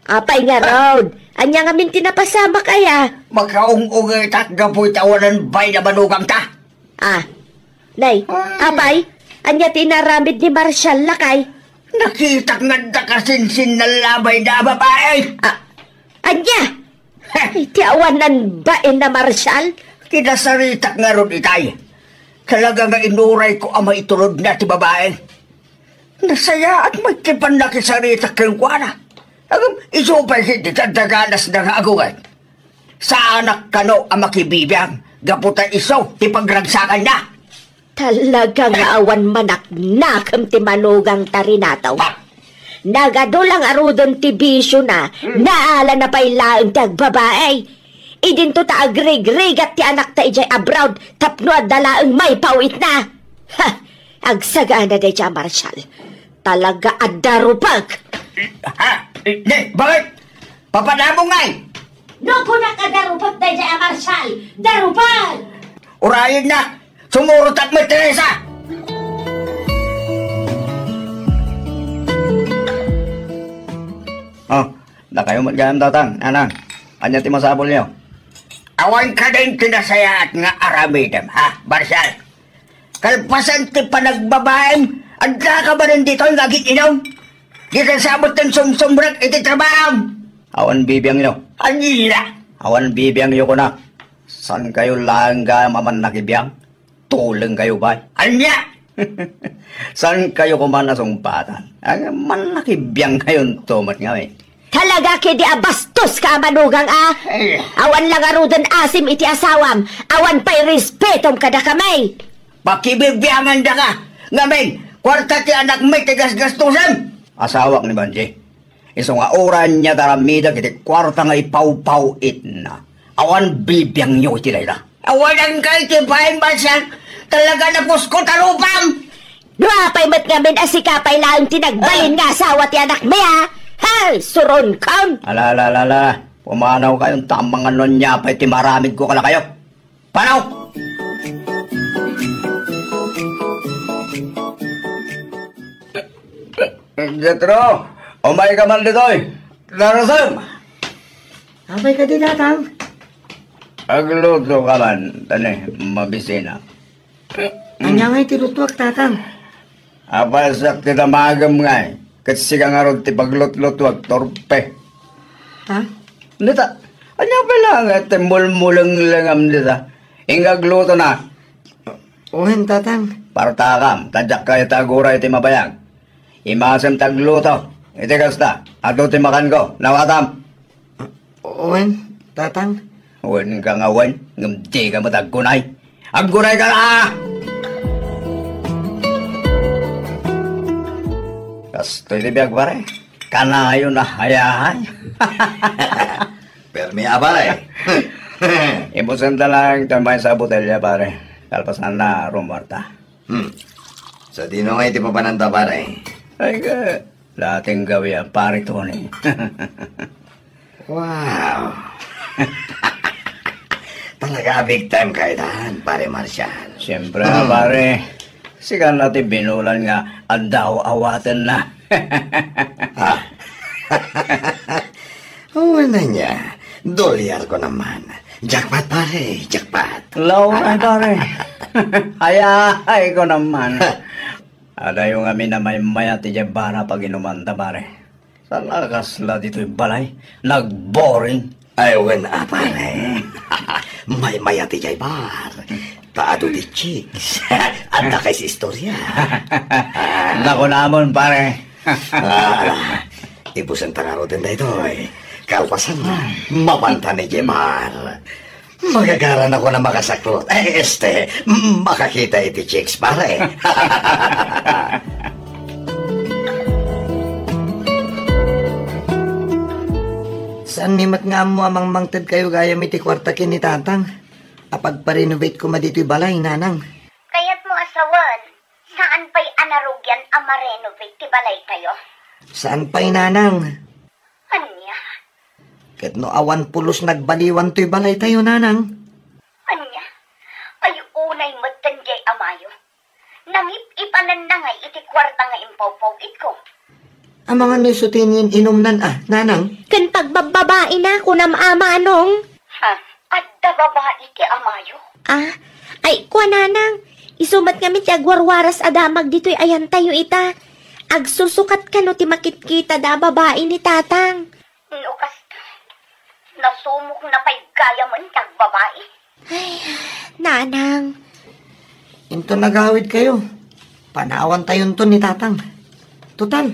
Apay ngarud? Ania ngamin ti napasamak aya? Makaung-ungetak gapu iti awanan bay na manugangta. Ah, nay, ay. Apay, ania ti inaramid ni Marshall, lakay? Nakitak nga adda kasinsinna labay da a babae. Ah, ania? Heh. Ay, ti awanan bain na Marshall? Kinasaritak ngarud itay. Talaga nga inurayko a maitulodna ti babae. Nasayaat met ti pannakisaritak kenkuana. Ngem isu pay ketdi ti adda ganasna nga agunget. Saanak kano a makibibiang gapu ta isu ti pagragsakanna. Talaga nga awan manaknakem ti manugangta, Renato. Nagadu la ngaruden ti bisiona, hmm, naalana pay laeng ti agbabae. Idinto ta agrigrigat ti anakta idiay abroad tapno adda laeng maipaw-itna. Ha! Agsagana daydiay a Marshall. Talaga a darupek! Ha? Di, bakit? Papadamo ngay! No kunak a darupek daydiay a Marshall! Darupek! Urayennak! Sumurotak met, Teresa! Oh, dakayo met gayam, Tatang, Nanang. Ania ti masapulyo? Awan kadin ti nasayaat nga aramidem, ha, Marshall? Kalpasan ti panagbabaem, adda ka manen ditoy nga agin-inum? Dika sa met ti sumsumrek iti trabaho. Awan bibiangyo. Ania? Awan bibiangyo, kunak. Saan kayo laeng gayam a mannakibiang? Tuleng kayo, bay. Ania? Saan kayo koma nasungpatan? Ay, mannakibiang kayo to, met ngamin. Talaga ketdi a bastos ka a manugang a? Ay. Awan la ngaruden asim iti asawam, awan pay respetom kadakami. Pakibibiangan da ka. Ngamin, kuarta ti anakmi ti gasgastosen. Asawak ni Banji. Isu nga uray ania ti aramidek iti kuarta nga ipawpaw-itna. Awan bibiangyo iti dayta. Awanan kay ti bain, Marshall. Talaga napuskot a rupam. Apay met ngamin a sika pay laeng ti nagbalin nga asawa ti anakmi, a? Hay, suronkam! Ala, ala, ala, ala. Pumanaw kayon ta amangan no ania pay ti maramidko kadakayo. Panaw! Jethro, umay ka man ditoy. Darasem! Apay kadi, Tatang? Agluto ka man, tani, mabisina. Ania ngay ti lutuak, Tatang? Apay, siak ti damagem ngay, ket sika ngarud ti paglutlutuak, torpe. Ha? Dita, ania pay la nga ti mulmulenglengam dita? Inka aglutona. Wen, Tatang. Partakam, ta diak kayat ti aguray iti mabayag. Imasem ti agluto. Iti kasta, adu ti makanko. Nawatam. Wen, Tatang. Wen ka nga wen, ngem dika met aggunay. Aggunay ka la! Kastoy ti biag, pare. Kanayon a hayahay. Permi a, pare. Imusenta lang ti maysa a botelya, pare. Kalpasanna, rumuarta. Hmm. Sadino ngay ti papananta, pare? Ay, ka, dating gawi a pare Tony. Wow. Talaga big time ka itan, pare Marshall. Siyempre, hmm, pare. Sika na ti binulan nga addaw awaten na. Ha? Oo, na niya. Dolyar ko naman. Jackpot, pare. Jackpot. Law, ay, pare. Hayahay ko naman. Adayo ngamin a maymayat idiay bar a paginumanta, pare. Salakas la ditoy balay. Nagboring. Ay, wen a, pare. Maymayat idiay bar. Ta adu ti chicks. Adda kay istorya. Nakunamon, pare. Ah, ibusen ta ngaruden daytoy. Kalpasan, mapanta idiay bar. Magagaran ako na makasaklot. Eh, este, makakita iti chicks, pare. Saanmi met nga ammo a mangmangted kayo gayam iti kuarta ken ni Tatang a pagpa-renovate koma ditoy balay, Nanang. Kayatmo a sawen, saan pay a narugian a ma-renovate ti balaytayo? Saan pay, Nanang? Ania? Ket no awan pulos nagbaliwan toy balaytayo, Nanang. Ania? Ay, unay metten jay amayo. Nangip-ipanenna ngay iti kuarta nga impawpaw-itko. Amangan no isu ti inin-inumnan, a, Nanang? Ken pagbabbabaina, kunam a, Manong. Ha? Adda babai ti amayo? Ah, ay, kua, Nanang. Isu met ngamin ti agwarwaras a damag ditoy ayantayo ita. Agsusukat kano ti makitkitada a babai ni Tatang. No kasta, nasumokna pay gayamen ti agbabai. Ay, Nanang. Inton agawid kayo, panawantayonton ni Tatang. Total,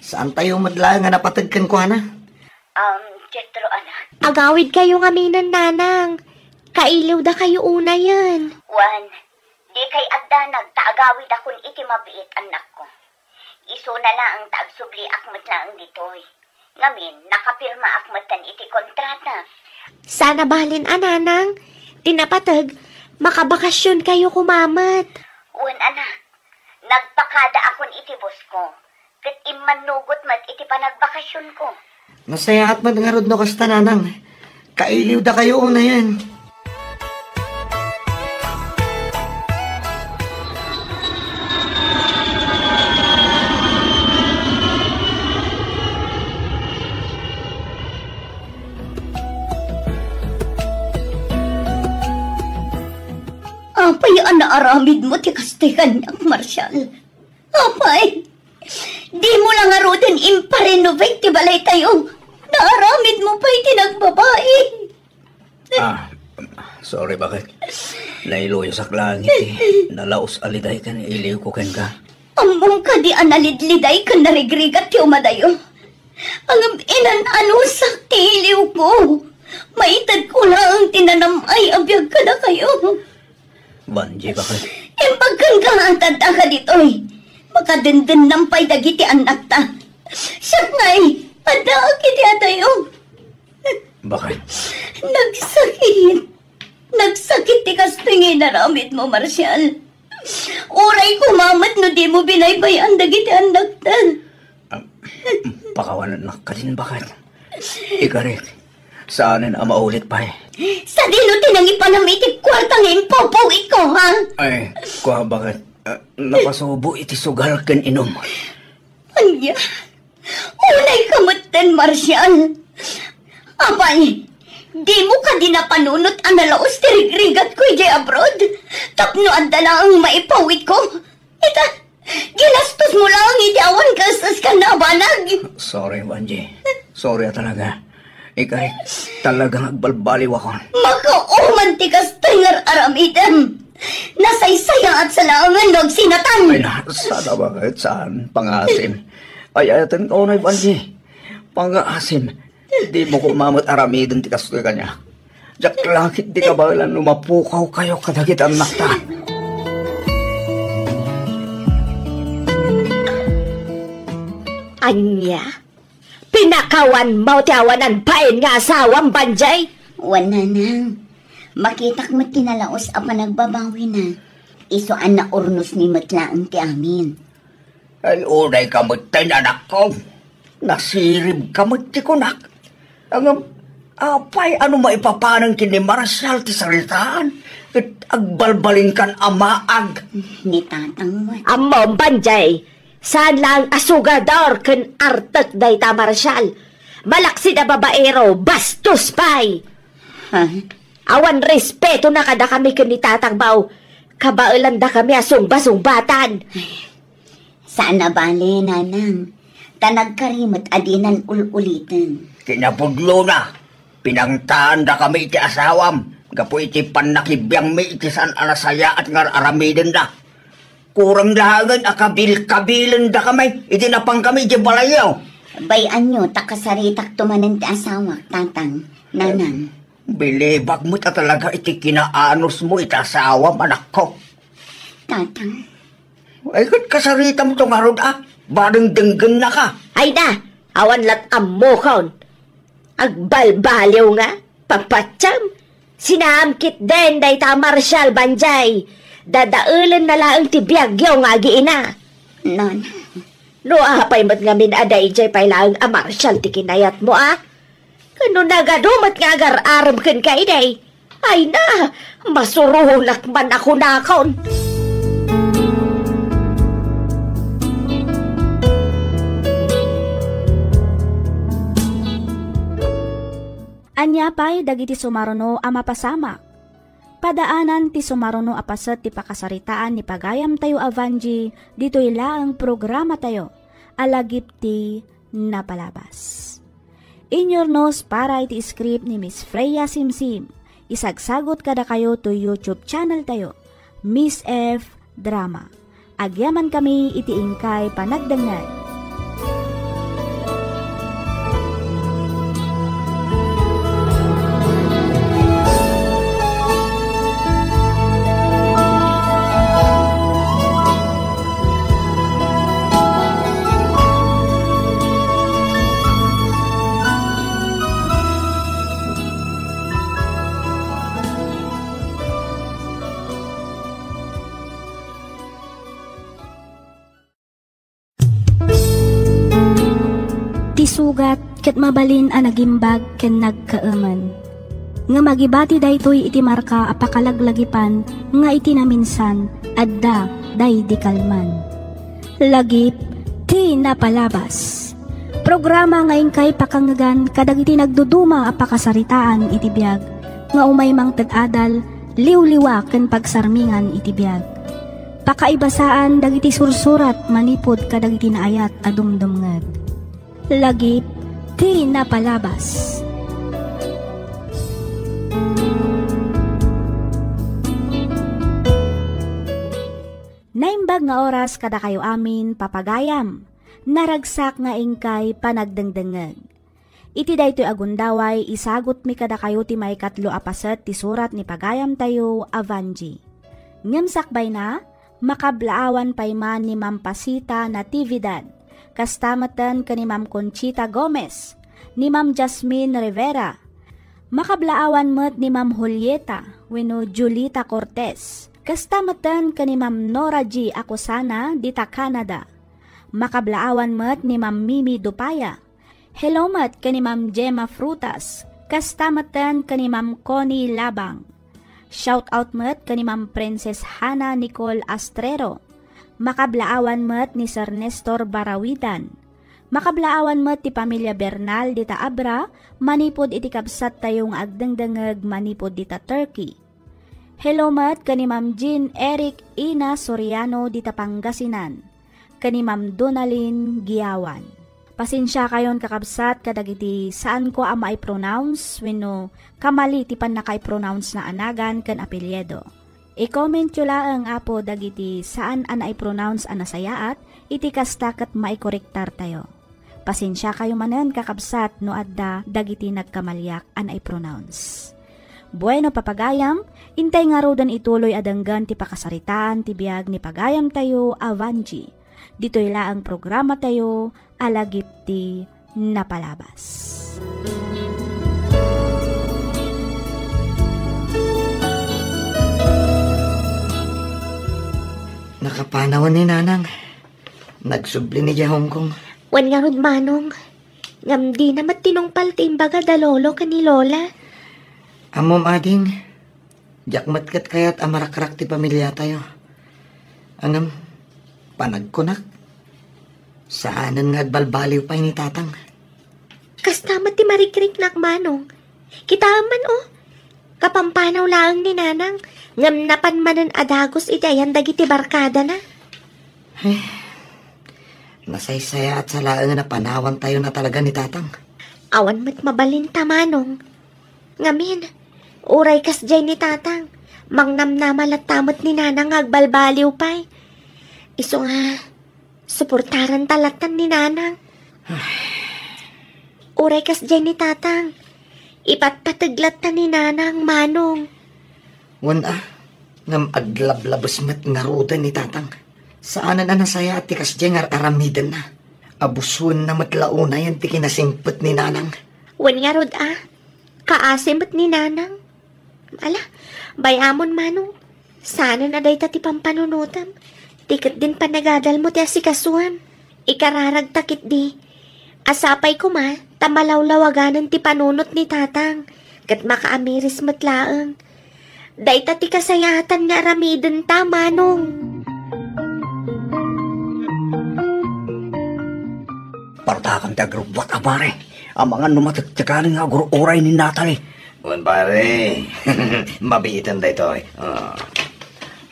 saantayo met laeng a napateg kenkuana. Um, Jethro, anak. Agawid kayo ngaminen, Nanang. Kailiwda kayo unayen. Wen, di kay addanag ta agawidakon iti mabiit, annakko. Isuna laeng ta agsubliak met laeng ditoy. Ngamin, nakapirmaak metten iti kontrata. Saan a balin a, Nanang, ti napateg, makabakasionkayo koma met. Wen, anak, nagpakadaakon iti bosko, ket immannugot met iti panagbakasionko. Nasayaat met ngarud no kasta, Nanang. Kailiwda kayo unayen. Apay a naaramidmo ti kasta kaniak, Marshall? Apay, dimo la ngaruden imparenovate ti balaytayo. Naaramidmo pay ti nagbabai. Ah, sorry, bakit? Nailuyosak laeng iti nalaus a liday ken iliwko kenka. Ammom kadi a nalidliday ken narigrigat ti umadayo? Ngem inan-anusak ti iliwko. Maitedko laeng ti nanam-ay a biag kadakayo. Banji, bakit? Imbag kenka nga adda ka ditoy. Makadendennam pay dagiti annakta. Siak ngay, addaak iti adayo. Bakit? Nagsakit. Nagsakit ti kastoy nga inaramidmo, Marshall. Uray koma met no dimo binaybay-an dagiti annakta. Ah, pakawanennak kadin, baket. Ikarik, saanen a maulit pay. Sadino ti nangipanam iti kuarta nga impawpawitko, ha? Ay, kua, baket. Ah, napasubo iti sugal ken inum. Ania? Unayka metten, Marshall. Apay, dimo kadi napanunot a nalaus ti rigrigatko idiay abroad tapno adda laeng maipawitko? Ita, ginastosmo laeng iti awan kaes-eskanna a banag. Sorry, Vangie. Sorry a talaga. Ikarik, talagang agbalbaliwakon. Makauman ti kastoy nga ar-aramidem. Nasaysayaat sa laengen no agsinatan. Ay na, saan a baket, saan? Pangaasim. Ay, ayaten ko, Nay Vangie. Pangaasim. Dimo koma met aramiden ti kastoy kaniak. Diak la ketdi kabaelan no mapukawkayo kadagiti annakta. Ania? Pinakawanmo ti awanan bain nga asawam, Vangie? Wen, nanang. Makitak met ti nalaus a panagbabawina. Isu a naurnosmi met laeng ti amin. Ay, unayka metten, anakko. Nasiribka met ti kunak. Ngem, apay, ano maipapanen ken ni Marshall ti saritaan ket agbalbalinkan a maag? Ni tatang met. Ammom, Vangie, saan laeng a sugador ken artek dayta Marshall. Malaksid a babaero, bastos pay. Ha? Awan respetona kadakami ken ni tatang, bao. Kabaelandakami a sungbasungbatan. Saan a bale, nanang. Ta nagkari met a dinan ul-uliten. Kinapudlona, pinangtaandakami iti asawam gapu iti pannakibiangmi iti saan a nasayaat nga ar-aramidenda. Kurang laengen a kabilkabilendakami idi napangkami iti balayyo. Bay-anyo ta kasaritakto manen ti asawak, tatang, nanang. Bilibak met a talaga iti kinaanosmo iti asawam, anakko. Tatang. Ay, ket kasaritamto ngarud a, badengdenggennaka. Ay na, awan lat ammokon. Agbalbaliw nga, papatiam. Sinaam ketdin dayta a Marshall, Vangie. Dadaelenna laeng ti biagyo nga agiina. Nanang. No apay met ngamin a daydiay pay laeng a Marshall ti kinayatmo, a? Ken no nagadu met nga agar-arem kenka idi, ay na, masuronak man a kunakon. Ania pay dagiti sumaruno a mapasamak? Padaanan ti sumaruno a paset ti pakasaritaan ni pagayamtayo a Vangie ditoy laeng programatayo a Lagip ti Napalabas. Inyurnos para iti script ni Miss Freya Simsim. Isagsagot kadakayo to YouTube channel tayo, Miss F Drama. Agyamankami iti inkay panagdengngeg. Ti sugat ket mabalin a nagimbag ken nagkaemen. Ngem agibati daytoy iti marka a pakalaglagipan nga iti naminsan adda daydi kalman. Lagip ti Napalabas. Programa nga inkay pakangngegan kadagiti nagduduma a pakasaritaan iti biag nga umay mangted adal, liwliwa ken pagsarmingan iti biag. Pakaibasaan dagiti sursurat manipud kadagiti naayat a dumdumngeg. Lagip ti Napalabas. Naimbag nga oras kadakayo amin, papagayam. Naragsak nga inkay panagdengdengngeg. Iti daytoy a gundaway, isagutmi kadakayo ti maikatlo a paset ti surat ni pagayamtayo a Vangie. Ngem sakbayna, makablaawan pay man ni Ma'am Pasita Natividad, kasta metten ken ni Ma'am Conchita Gomez, ni Ma'am Jasmine Rivera. Makablaawan met ni Ma'am Julieta wenno Julita Cortez, Kasta metten ken ni Ma'am Nora G. Acosana dita Canada. Makablaawan met ni Ma'am Mimi Dupaya. Hello met ken ni Ma'am Gemma Frutas. Kasta metten ken ni Ma'am Connie Labang. Shout out met ken ni Ma'am Princess Hana Nicole Astrero. Makablaawan met ni Sir Nestor Barawitan. Makablaawan met ti pamilya Bernal dita Abra, manipud iti kabsattayo nga agdengdengeg manipud dita Turkey. Hello met ken ni Ma'am Jean Eric Ina Soriano dita Pangasinan, ken ni Ma'am Donalyn Giawan. Pasensiakayon, kakabsat, kadagiti saanko a maipronounce wenno kamali ti pannakaipronounce na anagan ken apelyido. I-commentyo laeng, Apo, dagiti saan a naipronounce a nasayaat, iti kasta ket maikorektartayo. Pasensiakayo manen, kakabsat, no adda dagiti nagkamaliak a naipronounce. Bueno, papagayam, intay ngaruden ituloy a denggen ti pakasaritaan ti biag ni pagayamtayo a Vanji. Ditoy laeng programatayo a Lagip ti Napalabas. Nakapanawan ni Nanang. Nagsubli ni Hong Kong. Wen ngarud, Manong. Ngem dina met tinungpal ti imbaga da Lolo ken ni Lola. Ammom, ading, diak met ket kayat a marakrak ti pamiliatayo. Ngem, panagkunak, saanen nga agbalbaliw pay ni Tatang. Kasta met ti marikriknak, Manong. Kitaem man, o. Kapampanaw laeng ni Nanang, ngem napan manen a dagus iti ayan dagiti barkadana. Ay, nasaysayaat sa laeng a napanawantayo na talaga ni Tatang. Awan met mabalinta, Manong. Ngamin, uray kasdiay ni Tatang, mangnamnama latta met ni Nanang nga agbalbaliw pay. Isu nga, suportaranta lattan ni Nanang. Uray kasdiay ni Tatang, ipatpateg latta ni Nanang, Manong. Wen a, ngem aglablabes met ngaruden ni Tatang. Saanen a nasayaat ti kasdiay nga ar-aramidenna. Abusuenna met la unayen ti kinasingpet ni Nanang. Wen ngarud a, kaasi met ni Nanang. Ala, bay-amon, Manong. Saanen a dayta ti pampanunotem. Ti ketdin panagadalmo ti asikasuem. Ikararagta ketdi a sapay koma ta malawlawaganen ti panunot ni Tatang, ket makaamiris met laeng. Dayta ti kasayaatan nga aramidenta, Manong. Partakan ti agrubbuat a pare. Amangan no matektekanen nga agur-uray ni Natalie. Wen, pare. Mabiiten daytoy. Ah.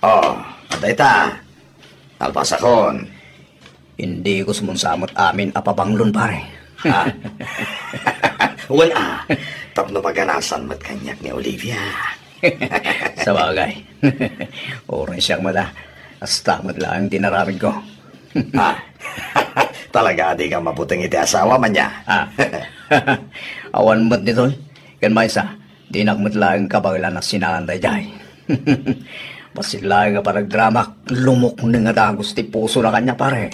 Oh, dayta. Nalpasakon. Indi ko sumunsa met amin a pabanglon, pare. Ha? Wen a, tapno paganasan met kaniak ni Olivia. Sabagay. Uray siak met a, kasta met laeng ti inaramidko. Ha? Talaga a dika mabuteng iti asawa, ania? Ah. Awan met ditoy. Ken maysa, dinak met laeng kabaelan a sinaan daydiay. Bassit laeng a panagdramak, lumukneng a dagus ti pusona kaniak, pare.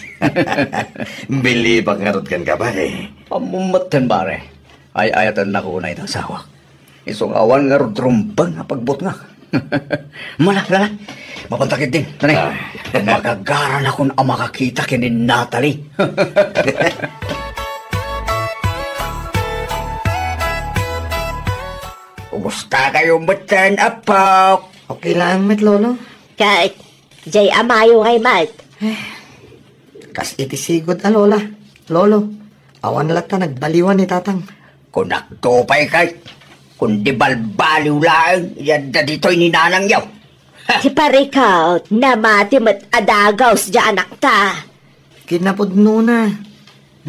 Bilibak ngarud kenka, pare. Ammom metten, pare. Ay-ayatennak unay ti asawak. Isu nga awan ngarud rumbeng a pagbutngak. Mala, lala. Mapanta ketdin, tani. Ah. Magagaranakon a makakita ken ni Natalie. Kumusta kayo metten, Apok? Okay lang met, Lolo. Ket, jay amayo ngay met. Kas iti sigud a Lola, Lolo, awan latta nagbaliwan ni Tatang. Kunakto pay ket, kundi balbaliw laeng, yadda ditoy ni nanangyo. Ti parikot, namati met a dagaus diay anakta. Kinapudnona,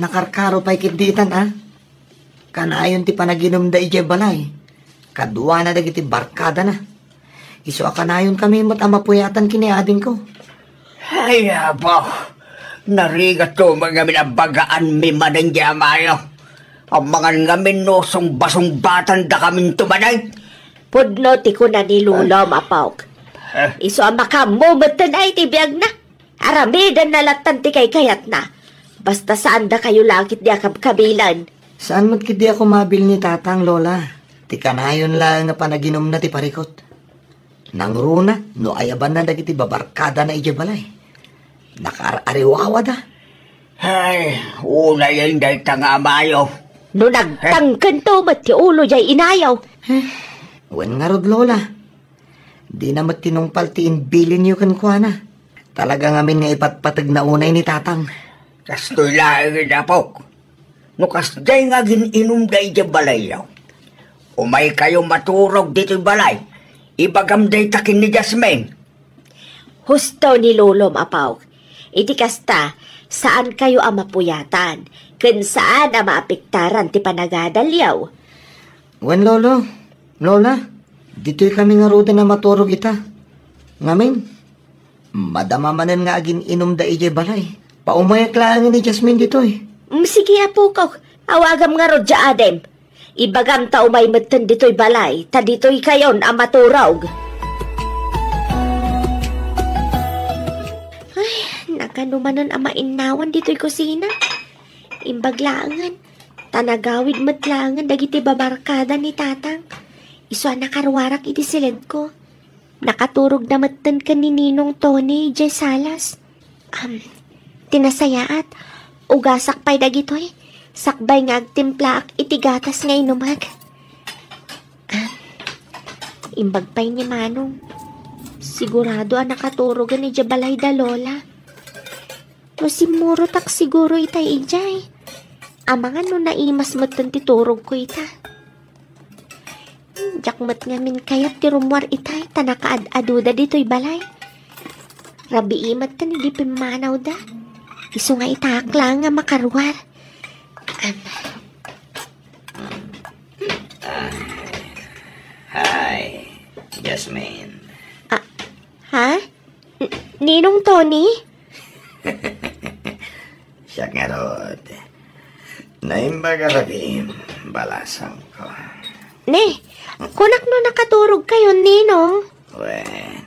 nakarkaro pay ketdi itan a. Kanayon ti panaginumda idiay balay, kaduana dagiti barkadana. Isu a kanayonkami met a mapuyatan ken ni adingko. Ay, apo, narigat ko met ngamin a bagaanmi manen diay amayo. Amangan ngamin no sungbasungbatandakaminto manen. Pudno ti kuna ni Lolom, Apok. Eh? Isu a makaammo metten ay ti biagna. Aramidenna lattan ti kaykayatna. Basta saandakayo la ketdi a kabkabilan. Saan met ketdi a kumabil ni Tatang, Lola? Ti kanayon laeng a panaginumna ti parikot. Nangruna no ayabanna dagiti babarkadana idiay balay. Nakaar-ariwawada. Ay, unayen dayta nga amayo. No nagtangkento met ti ulo jay inayo. Eh, wen ngarud, Lola. Dina met tinungpal ti imbilinyo kenkuana. Talaga ngamin nga ipatpategna unay ni Tatang. Kastoy laeng, apok. No kasdiay nga agin-inumda idiay balayyo, umaykayo maturog ditoy balay. Ibagam dayta ken ni Jasmine. Husto ni Lolom, apok. Iti kasta, saankayo a mapuyatan, ken saan a maapektaran ti panagadalyo. Wen, Lolo, Lola, ditoy kami ngaruden a maturog ita. Ngamin, madama manen nga agin-inumda idiay balay. Paumayak laeng ni Jasmine ditoy. Mm, sige, apok. Awagam ngarud jay adem. Ibagam ta umay metten ditoy balay, ta ditoykayon a maturog. Ay, nagano manen a mainnawan ditoy kusina. Imbag laengen, ta nagawid met laengen dagiti babarkada ni Tatang. Isu a nakaruarak iti siledko. Nakaturogda metten ken ni Ninong Tony idiay salas. Am, ti nasayaat, ugasak pay dagitoy, sakbay nga agtimplaak iti gatas nga inumek. Am, imbag pay ni Manong. Sigurado a nakaturogen idiay balay da Lola. No simmurotak siguro itay idiay. Amangan no naimas metten ti turogko ita. Diak met ngamin kayat ti rummuar itay ta nakaad-aduda ditoy balay. Rabii metten idi pimmanawda. Isu nga itaak laeng a makaruar. Am. Ah, hi, Jasmine. Ah, ha? N-, Ninong Tony? Siak ngarud. Naimbag a rabiim, balasangko. Ne, kunak no nakaturogkayon, Ninong? Wen,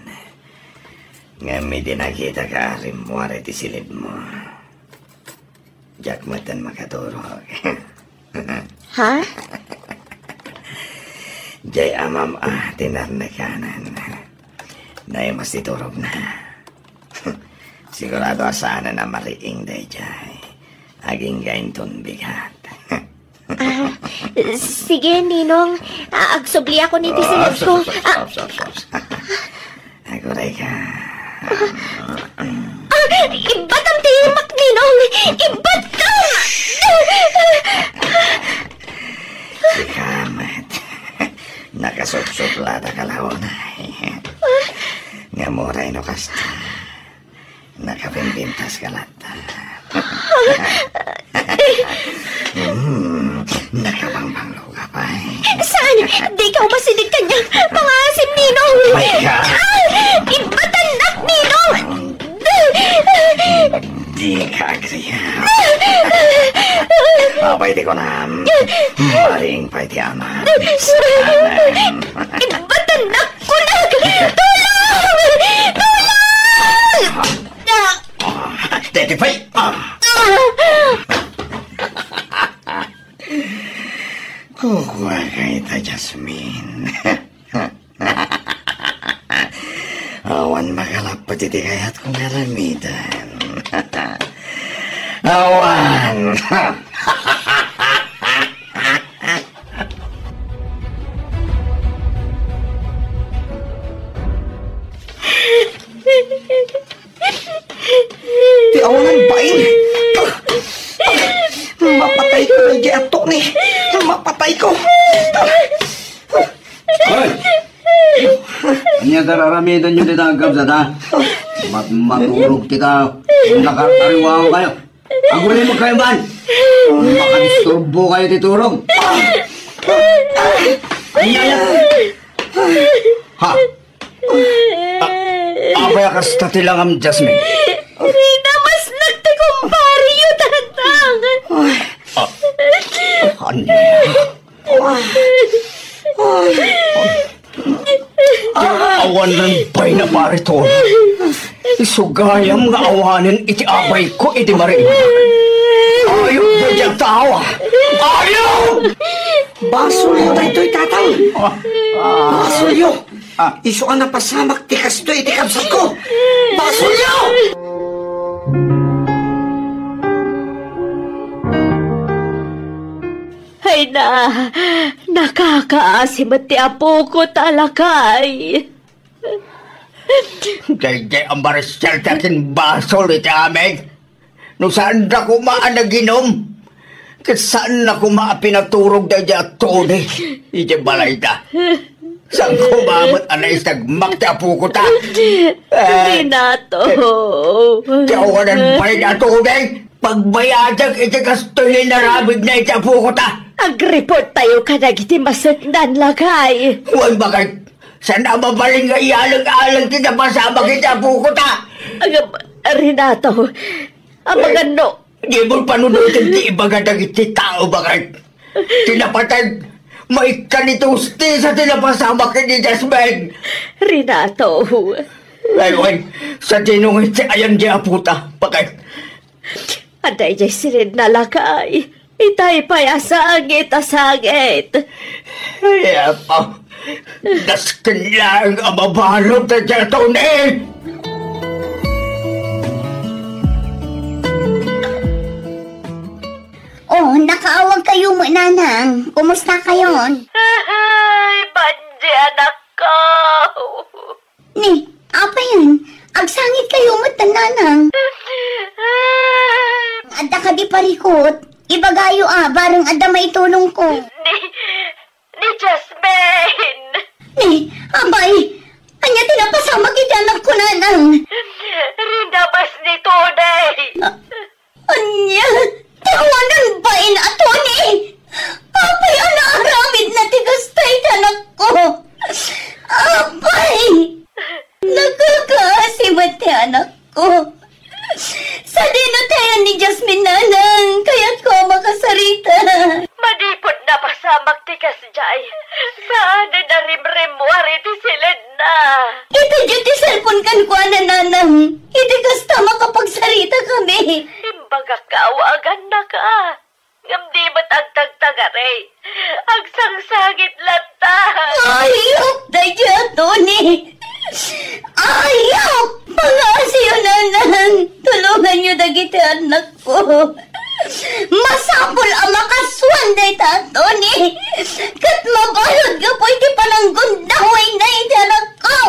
ngem idi nakitak a rimmuar iti silidmo, diak metten makaturog. Ha? Jay amam a tinarnekanan. Naimas ti turogna. Sigurado a saanen a mariing dayjay. Agingga inton bigat. Ah, sige, Ninong. Ah, agsubliakon iti silidko. Ah, Aguray ka. Ah, ibbatam ti imak, Ninong! Ibbatam! Ikaw met. Nakasupsuplada ka la unay. Ngem uray no kasta, nakabimbintas ka latta. Hmm, nakabangbanglo ka pay. Saan? Dika umasideg kaniak. Pangaasim, Ninong. Pay ka. Ah! Ibbatannak, Ninong! Dika agriya. Apay ti kunam? Mariing pay ti ama. Ibbatannak, kunak! Tulong! Tulong! Ah, deti pay! Ah! Kukua ka ita, Jasmine. Awan makalappet iti kayatko nga aramiden. Awan! Ti awanan bain. Mapatayko daydi a Tony. Mapatayko. Hoy! Ania ti ar-aramidenyo dita, agkabsat, a? Mat-, maturog ti tao. Nakar-ariwawakayo. Aguremekkayo man. Makadisturbokayo ti turog. Ania, ania? Ha? A-, apay a kasta ti langam, Jasmine? Rina, mas nagti kumpareyo, Tatang. Ah, ania? Awanen pay na, Pare Tony. Isu gayam nga awanen iti abayko idi mariing. Ayup daydi a tao, a. Ayup! Basolyo daytoy, Tatang. Basolyo. Ah, isu a napasamak ti kastoy iti kabsatko. Basolyo! Ay na, nakakaasi met ti apoko ta, lakay. Daydiay a Marcial ti akinbasol iti amin. No saanda koma a naginom, ket saanna koma a pinaturog daydiay a Tony iti balayda. Saan koma met a naisagmak ti apoko ta? Eh, Renato. Ti awanan pay a Tony, pagbayadak iti kastoy nga inaramidna iti apoko ta. Agreport tayo kadagiti maseknan, lakay. Wen, bakit? Saan a mabalin nga iyalang-alang ti napasamak iti apoko ta? Agam, Renato, amangan no. Dimo panunoten ti ibaga dagiti tao, bakit? Ti napatay, maikkan iti hustisia ti napasamak iti Jasmine. Renato. Ay, wen, sadino nga iti ayan di apo ta, bakit? Adda idiay siledna, lakay. Itay pay a sangit a sangit. Ay, apo. Dasken laeng a mabalud daydiay a Tony. Oh, nakaawag kayo mo, Nanang. Kumusta kayon? Ay, Banji, anak ko. Ni, apayen? Agsangit kayo met, Nanang. Adda kadi parikut? Ibagayo a, bareng adda maitulong ko. Ni, ni Jasmine. Ni, abay, ania ti napasamak iti anak ko, Nanang? Rinabas ni Tony. Ah, Ania? Ti awanan bain a Tony? Apay a naaramidna ti kasta iti anakko? Apay! Nakakaasi met ti anakko. Sadino ti ayan ni Jasmine, Nanang? Kayatko a makasarita. Manipud napasamak ti kasdiay, saan a rimrimmuar iti siled na. Itedyo ti cellphone kenkuana, Nanang. Iti kasta, makapagsaritaka kami. Imbagak nga awagannak, a. Ngem di met agtagtagari. Agsangsangit latta. Ayop daydiay a Tony. Ayop! Pangaasiyo, Nanang. Tulonganyo dagiti annak ko. Masapul a makasuan dayta a Tony ket mabalud gapu iti pananggundawayna iti anakko.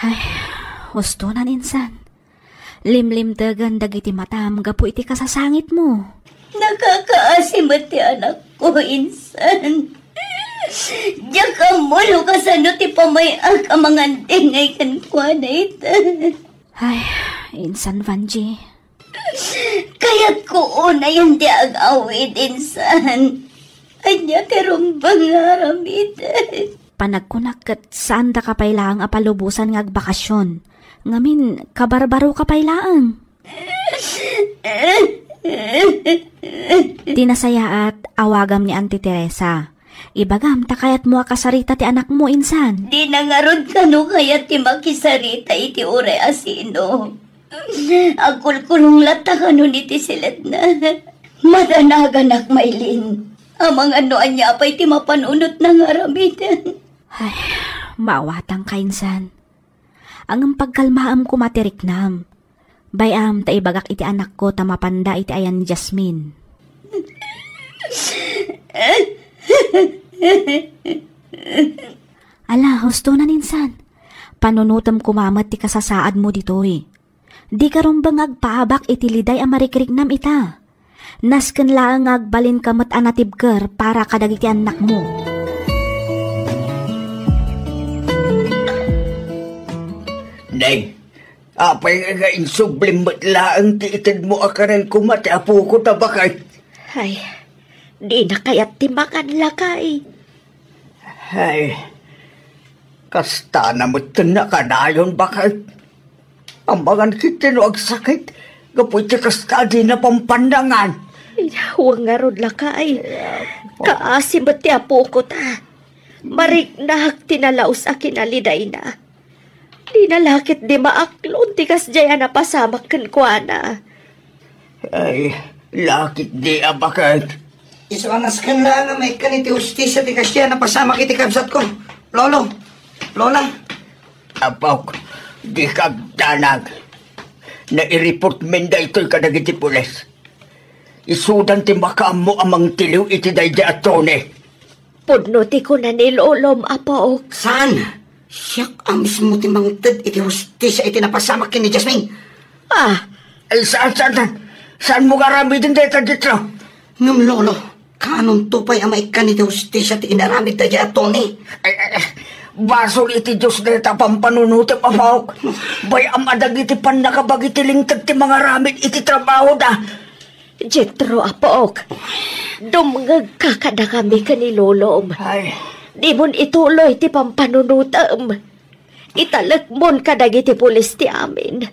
Ay, hustonan insan. Limlimtegen dagiti matam gapu iti kasasangitmo. Nakakaasi met ti anakko, insan. Diak ammo no kasano ti pamay-ak a mangandengay kenkuana ita. Ay, insan, Vanji. Kayatko unayen ti agawid, insan. Ania ti rumbeng nga aramiden? Panagkunak ket saandaka pay laeng a palubosan nga agbakasyon. Ngamin, kabarbaroka pay laeng. Ti nasayaat, awagam ni Auntie Teresa. Ibagam ta kayatmo a kasarita ti anakmo, insan. Dina ngarud kano kayat ti makisarita iti uray a sino. Agkulkulong latta kanon iti siledna. Madanaganak, Maylin. Amangan no ania pay ti mapanunotna nga aramiden. Ay, maawatangka, insan. Ngem pagkalmaem koma ti riknam. Bay-am ta ibagak iti anakko ta mapanda iti ayan ni Jasmine. Ala, hustonan insan. Panunotem koma met ti kasasaadmo ditoy. Dika rumbeng nga agpaabak iti liday a marikriknam ita. Nasken laeng nga agbalinka met a natibker para kadagiti annakmo. Nay, apay nga insublim met laeng ti itedmo a kanen koma ti apoko ta baket? Ay, dina kayat ti mangan, lakay. Ay, kasta na met ti nakanayon, baket. Amangan ketdi no agsakit gapu iti kasta a dina pampannangan. Wen ngarud, lakay. Kaasi met ti apoko ta. Mariknak ti nalaus a kinalidayna. Dina la ketdi maaklon ti kasdiay a napasamak kenkuana. Ay, la ketdi a baket. Isu a nasken laeng a maikkan iti hustisia ti kasdiay a napasamak iti kabsatko. Lolo, Lola. Apok, dika agdanag. Naireportmin daytoy kadagiti pulis. Isudan ti makaammo a mangtiliw iti daydiay a Tony. Pudno ti kuna ni lolom, apok. Saan? Siak a mismo ti mangted iti hustisia iti napasamak ken ni Jasmine. Ah. Ay, saan, saan, saan? Saanmo nga aramiden dayta, Jetro? Ngem, Lolo, kaanonto pay a maikkan iti hustisia ti inaramid daydiay a Tony? Ay, ay, ay, basol iti Dios dayta a pampanunotem, apok. Bay-am a dagiti pannakabag iti linteg ti mangaramid iti trabahoda. Jetro, apok, dumngegka kadakami ken ni lolom. Ay. Dimon ituloy ti pampanunotem. Italekmon kadagiti pulis ti amin.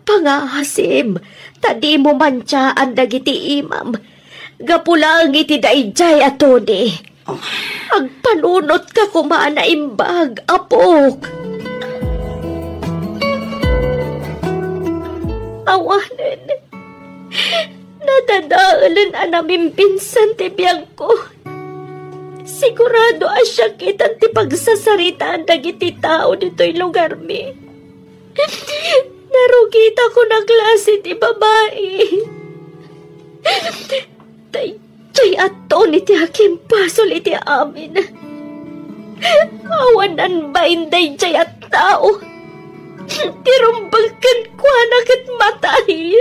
Pangaasim, ta dimo mantiaan dagiti imam. Gapu laeng iti daydiay a Tony. Oh. Agpanunotka koma a naimbag, apok. Awanen. Nadadaelen a namimbinsan ti biagko. Sigurado a siak itan ti pagsasaritaan dagiti tao ditoy lugarmi. Narugitako a klase ti babai. Daydiay a Tony ti akimbasol iti amin. Awan nagbain daydiay a tao. Ti rumbeng kenkuana ket matay.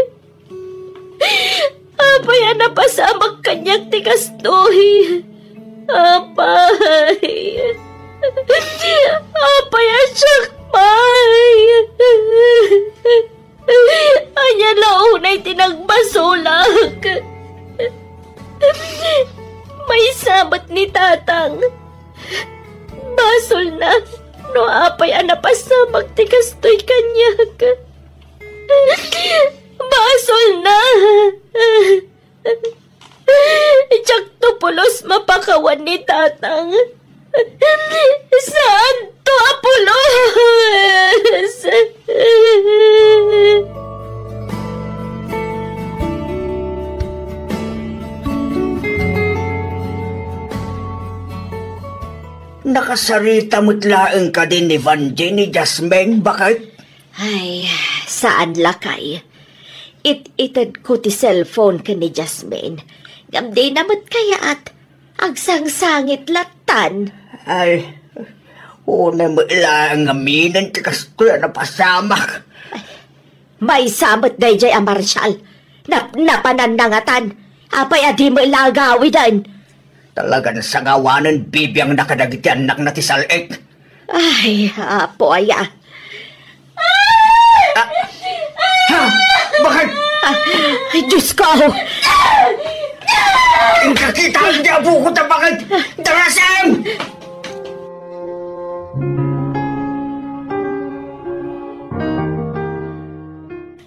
Apay a napasamak kaniak ti kastoy? Apay. Apay a siak pay. Ania la unay ti nagbasolak? Maysa met ni tatang. Basolna no apay a napasamak ti kastoy kaniak. Basolna. Diakto pulos mapakawan ni tatang. Saanto a pulos. Nakasarita met laeng kadi ni Vangie ni Jasmine, baket? Ay, saan lakay. It-itedko ti cellphone ken ni Jasmine. Ngem dina met kayat. Agsangsangit lattan. Ay, unay met laeng ngaminen ti kastoy a napasamak. Ay, maysa met daydiay a Marshall. Napnapananna ngatan. Apay a di met la agawiden? Talagan sangawanen bibiangna kadagiti annakna ti sal-ik. Ay, Apo aya. Ah! Ha? Bakit? Ah, ay, Diyos ko! Inkakita ang diabo ko, ta bakit? Darasem!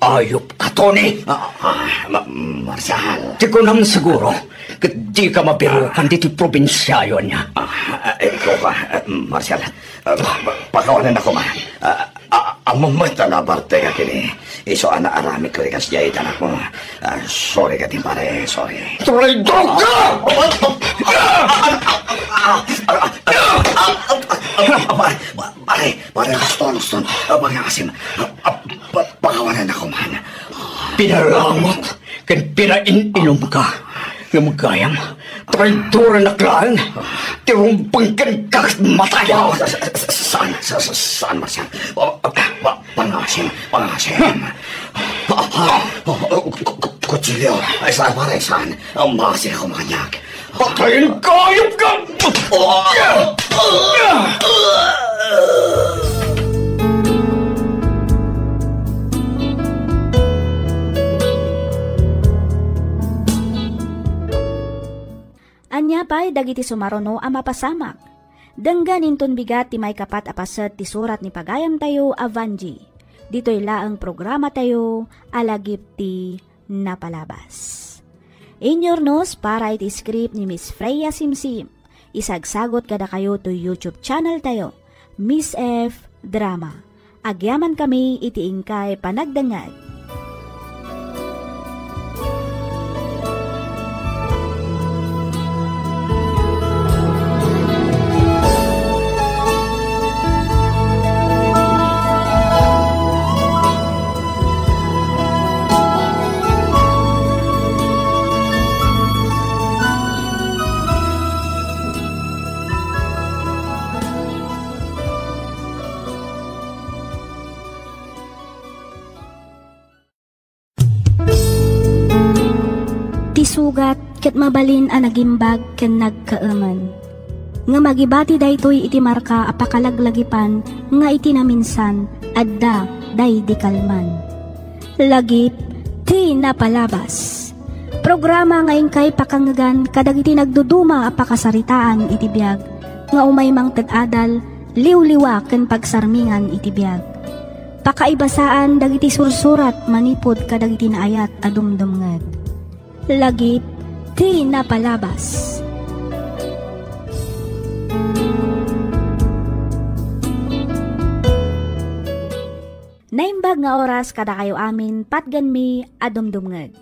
Ayop ka, Tony! Ah, ah, Ma-, Marshal. Ti kunam siguro, ket di ka mabirukan ditoy probinsiayo ania. Ah, ah, ikaw ka, ah, Marshal. Ah, pa-, pakawanennaka man. Ah, ah, ammom met a nabartek a kini. Isu a naaramidko ti kasdiay, anakmo. Ah, sorry kadi, pare, sorry. Traidor ka! Ah, ah, ah, ah, ah, ah, ah, ah, ah, ah, ah, ah, pare, pare, pare, huston, huston. Ah, pangaasim. Ah, ah, pa-, pakawanennaka man. Pinaramot ken pinain-inom ka. Ngem gayam, traidoran a clan. Ti rumbeng ken kagat matay. Ah, sa-, sa-, sa-, saan, sa-, sa-, saan, Marshal? Ah, ah, pa-, pangaasim, pangaasim. Ah, ah, ah, ku-, ku-, kutsilyo. Ay, saan, pare, saan? Ah, maasim ako, manyak. Patayen ka, ayop ka! Ania pay dagiti sumaruno a mapasamak? Denggen inton bigat ti maikapat a paset ti surat ni pagayamtayo a Vangie. Ditoy laeng programatayo a Lagip ti Napalabas. Inyurnos para iti script ni Miss Freya Simsim. Isagsagot kadakayo to YouTube channel tayo, Miss F Drama. Agyamankami iti inkay panagdengngeg. Ti sugat ket mabalin a nagimbag ken nagkaemen. Ngem agibati daytoy iti marka a pakalaglagipan nga iti naminsan, adda daydi kalman. Lagip ti napalabas. Programa nga inkay pakangngegan kadagiti nagduduma a pakasaritaan iti biag, nga umay mangted adal, liwliwa ken pagsarmingan iti biag. Pakaibasaan dagiti sursurat manipud kadagiti naayat a dumdumngeg. Lagip ti napalabas. Naimbag nga oras kadakayo amin, patgenmi a dumdumngeg.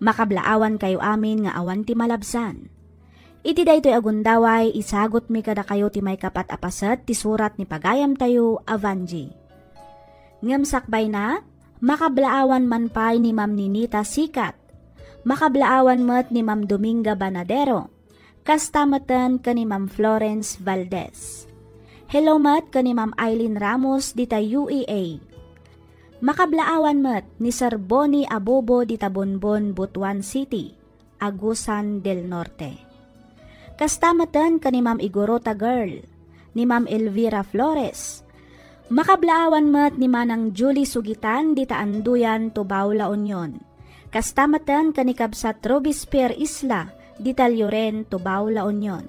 Makablaawankayo amin nga awan ti malabsan. Iti daytoy a gundaway, isagutmi kadakayo ti maikapat a paset ti surat ni pagayamtayo a Vangie. Ngem sakbayna, makablaawan man pay ni Ma'am Ninita Sikat. Makablaawan met ni Ma'am Dominga Banadero. Kasta meten ken ni Ma'am Florence Valdez. Hello met ken ni Ma'am Eileen Ramos dita U E A. Makablaawan met ni Sir Bonnie Abobo dita Bonbon, Butuan City, Agusan del Norte. Kasta meten ken ni Ma'am Igorota Girl, ni Ma'am Elvira Flores. Makablaawan met ni Manang Julie Sugitan dita Anduyan, Tubao, La Union. Kasta meten ken ni Kabsat Robespierre Isla dita Lloren, Tubao, La Union.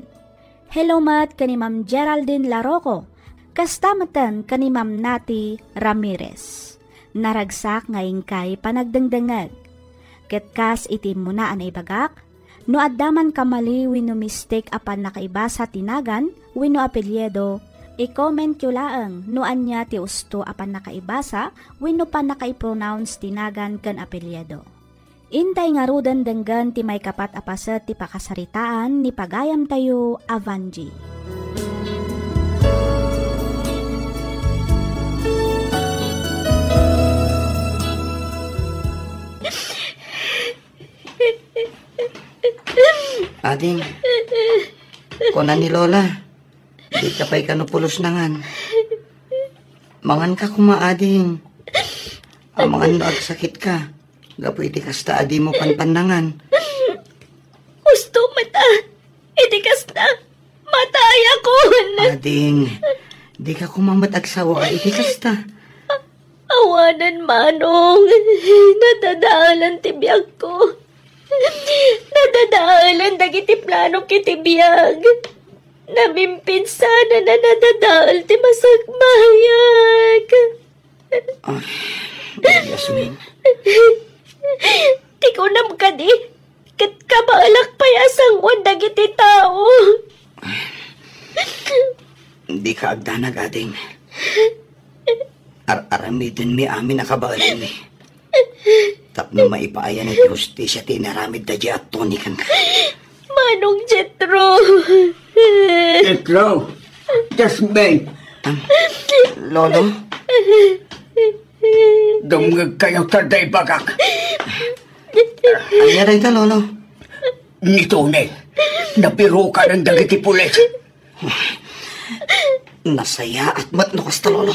Hello met ken ni Ma'am Geraldine Laroco, kasta meten ken ni Ma'am Nati Ramirez. Naragsak nga inkay panagdengdengngeg. Ket kas iti immuna a naibagak, no adda man kamali wenno mistake a pannakaibasa ti nagan wenno apelyido, i-commentyo laeng no ania ti usto a pannakaibasa wenno pannakaipronounce ti nagan ken apelyido. Intay ngaruden denggen ti maikapat a paset ti pakasaritaan ni pagayamtayo a Vangie. Ading, kuna ni Lola, dika pay kano pulos nangan. Manganka koma, ading. Amangan no agsakitka gapu iti kasta a dimo panpannangan. Usto met a, iti kasta, matayakon. Ading, dika koma met agsawa iti kasta. Awanen, Manong, nadadaelan ti biagko. Nadadaelan dagiti planok iti biag. Namimpinsan a nadadael ti masakbayak. Ay, Yasmin. Ti kunam kadi, ket kabaelak pay a sangoan dagiti tao. Dika agdanag, ading. Ar-aramidenmi amin a kabaelanmi. Tapno maipaayan iti hustisia ti inaramid daydiay a Tony kenka. Manong Jetro. Jetro. Jasmine. Ah, Lolo? Dumngegkayo ta adda ibagak. Ania dayta, Lolo? Ni Tony, nabirukanen dagiti pulis. Nasayaat met no kasta, Lolo.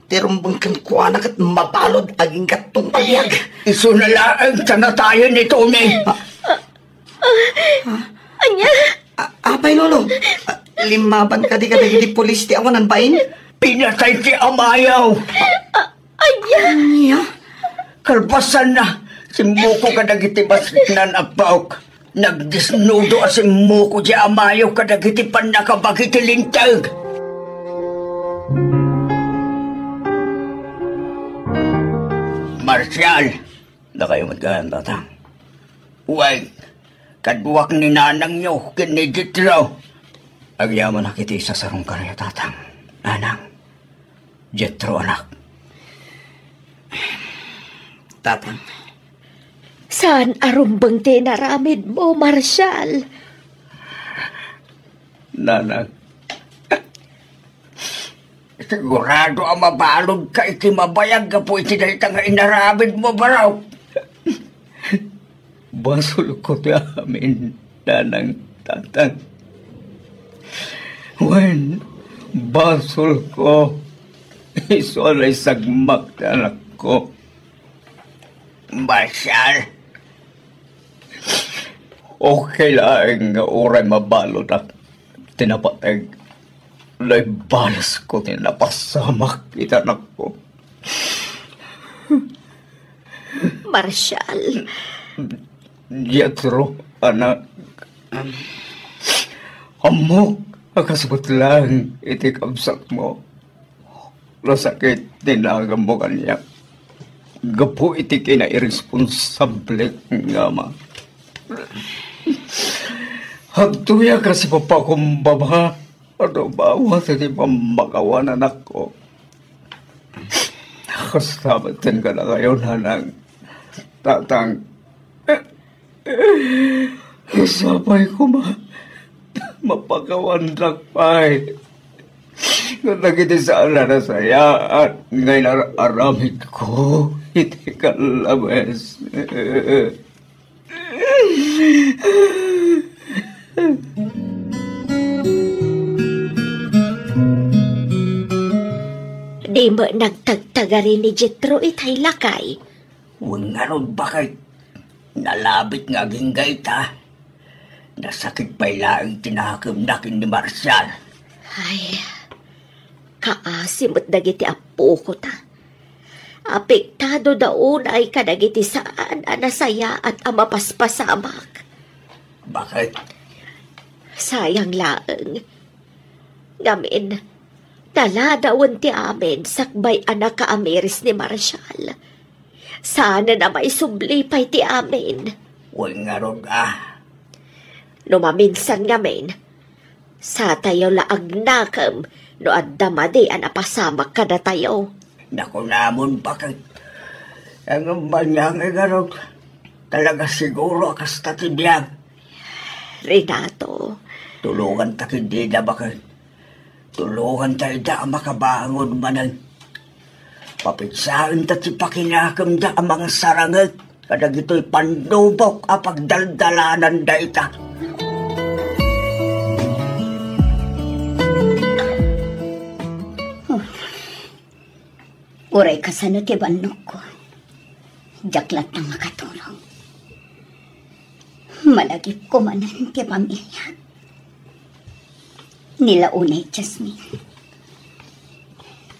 Ti rumbeng kenkuana ket mabalud agingga tungpaliag. Isuna laeng ta natayen ni Tony. Ah. Ah, ania? A-, apay, Lolo? Ah, limmaban kadi kadagiti pulis ti awanan bain? Pinatay ti amayo. Ah, ania? Ania? Kalpasanna, simmuko kadagiti bassit-an a baok. Nagdesnudo a simmuko ti amayo kadagiti pannakabagi ti linteg. Marcial, dakayo met gayam, tatang. Wen, kaduak ni nanangyo ken ni Jetro. Agyamanak iti isasarungkayo, tatang. Nanang, Jetro, anak. Tatang. Saan a rumbeng ti inaramidmo, Marshall? Nanang, sigurado a mabaludka iti mabayag gapu iti dayta nga inaramidmo, barok. Basolko ti amin, nanang, tatang. Wen, basolko. Isu a naisagmak ti anakko. Marshall. Okay laeng nga uray mabaludak ti napateg, naibalesko ti napasamak iti anakko. Marshall. Jetro, anak. Ammok a kasubot laeng iti kabsatmo. Nasakit ti naganmo kaniak gapu iti kinairresponsable nga ama. Adtoyak a sipapakumbaba a rubawa iti pammakawan, anakko. Kasta met ken kadakayo, nanang, tatang. Sapay koma, mapakawandak pay kadagiti saan a nasayaat nga inar-aramidko iti kallabes. Di met nagtagtagari ni Jetro itay, lakay. Wen ngarud, baket, nalabit nga agingga ita. Nasakit pay laeng ti nakemna ken ni Marshall. Ay, kaasi met dagiti appokota. Apektado da unay kadagiti saan a nasayaat a mapaspasamak. Baket? Sayang laeng. Ngamin, naladawen ti amin sakbay a nakaamiris ni Marshall. Saanen a maisubli pay ti amin. Wen ngarud a. No maminsan ngamin, satayo la agnakem no adda madi a napasamak kadatayo. Nakunamon, baket. Ngem ania ngay ngarud, talaga siguro a kasta ti biag. Renato. Tulonganta ken dida, baket. Tulonganta ida a makabangon manen. Papigsaenta ti pakinakemda a mangsaranget kadagitoy pannubok a pagdaldalananda ita. Uray kasano ti bannogko, diak latta makatulong. Malagipko manen ti pamiliak. Ni la unay Jasmine,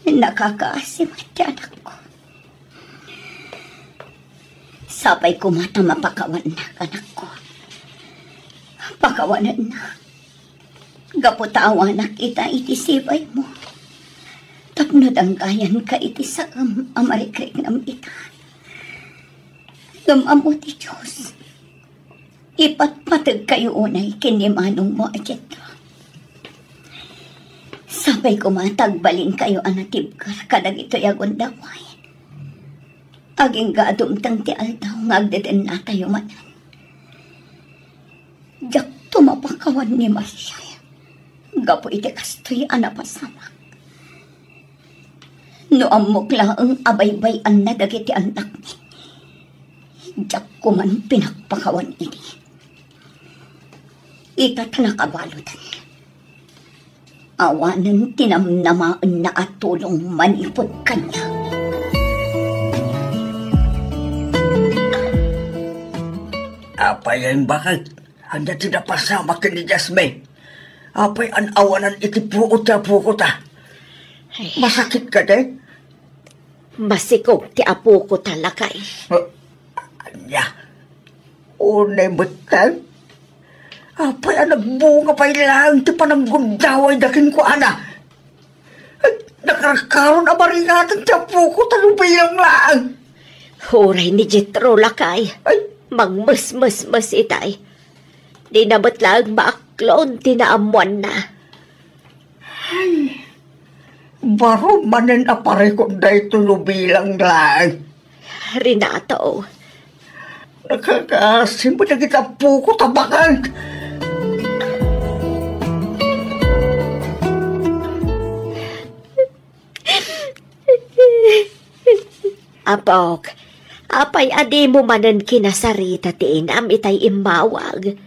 nakakaasi met ti anakko. Sapay koma ta mapakawannak, anakko. Pakawanennak. Gapu ta awanak ita iti sibaymo. Tapno danggayanka iti saem a marikriknam ita. Ngem ammo ti Dios, ipatpategkayo unay ken ni manongmo a Jetro. Sapay koma ta agbalinkayo a natibker kadagitoy a gundaway. Agingga a dumteng ti aldaw nga agdedennatayo manen. Diakto mapakawan ni Marshall gapu iti kastoy a napasamak. No ammok laeng a baybay-anna dagiti annakmi, diak koman pinakpakawan idi. Ita ta nakabaludan. Awanen ti namnamaenna a tulong manipud kaniak. Apay a imbakek? Ania ti napasamak ken ni Jasmine? Apay a naawanan iti puot ti apokota? Ay. Masakit kadi? Masikog ti apokota, lakay. Ah, ania? Unay metten? Apay a nagbunga pay laeng ti pananggundawayda kenkuana? Ay, nakarkaron a maringaten ti apokota no bilang laeng. Uray ni Jetro, lakay. Ay. Mangmesmesmes itay. Dina met laeng maaklon ti naammoanna. Ay, Baro manen a parikut daytoy no bilang laeng. Renato. Nakakaasim dagiti apok ko ta bakal. Apok, apay a dimo manen kinasarita ti inam itay immawag?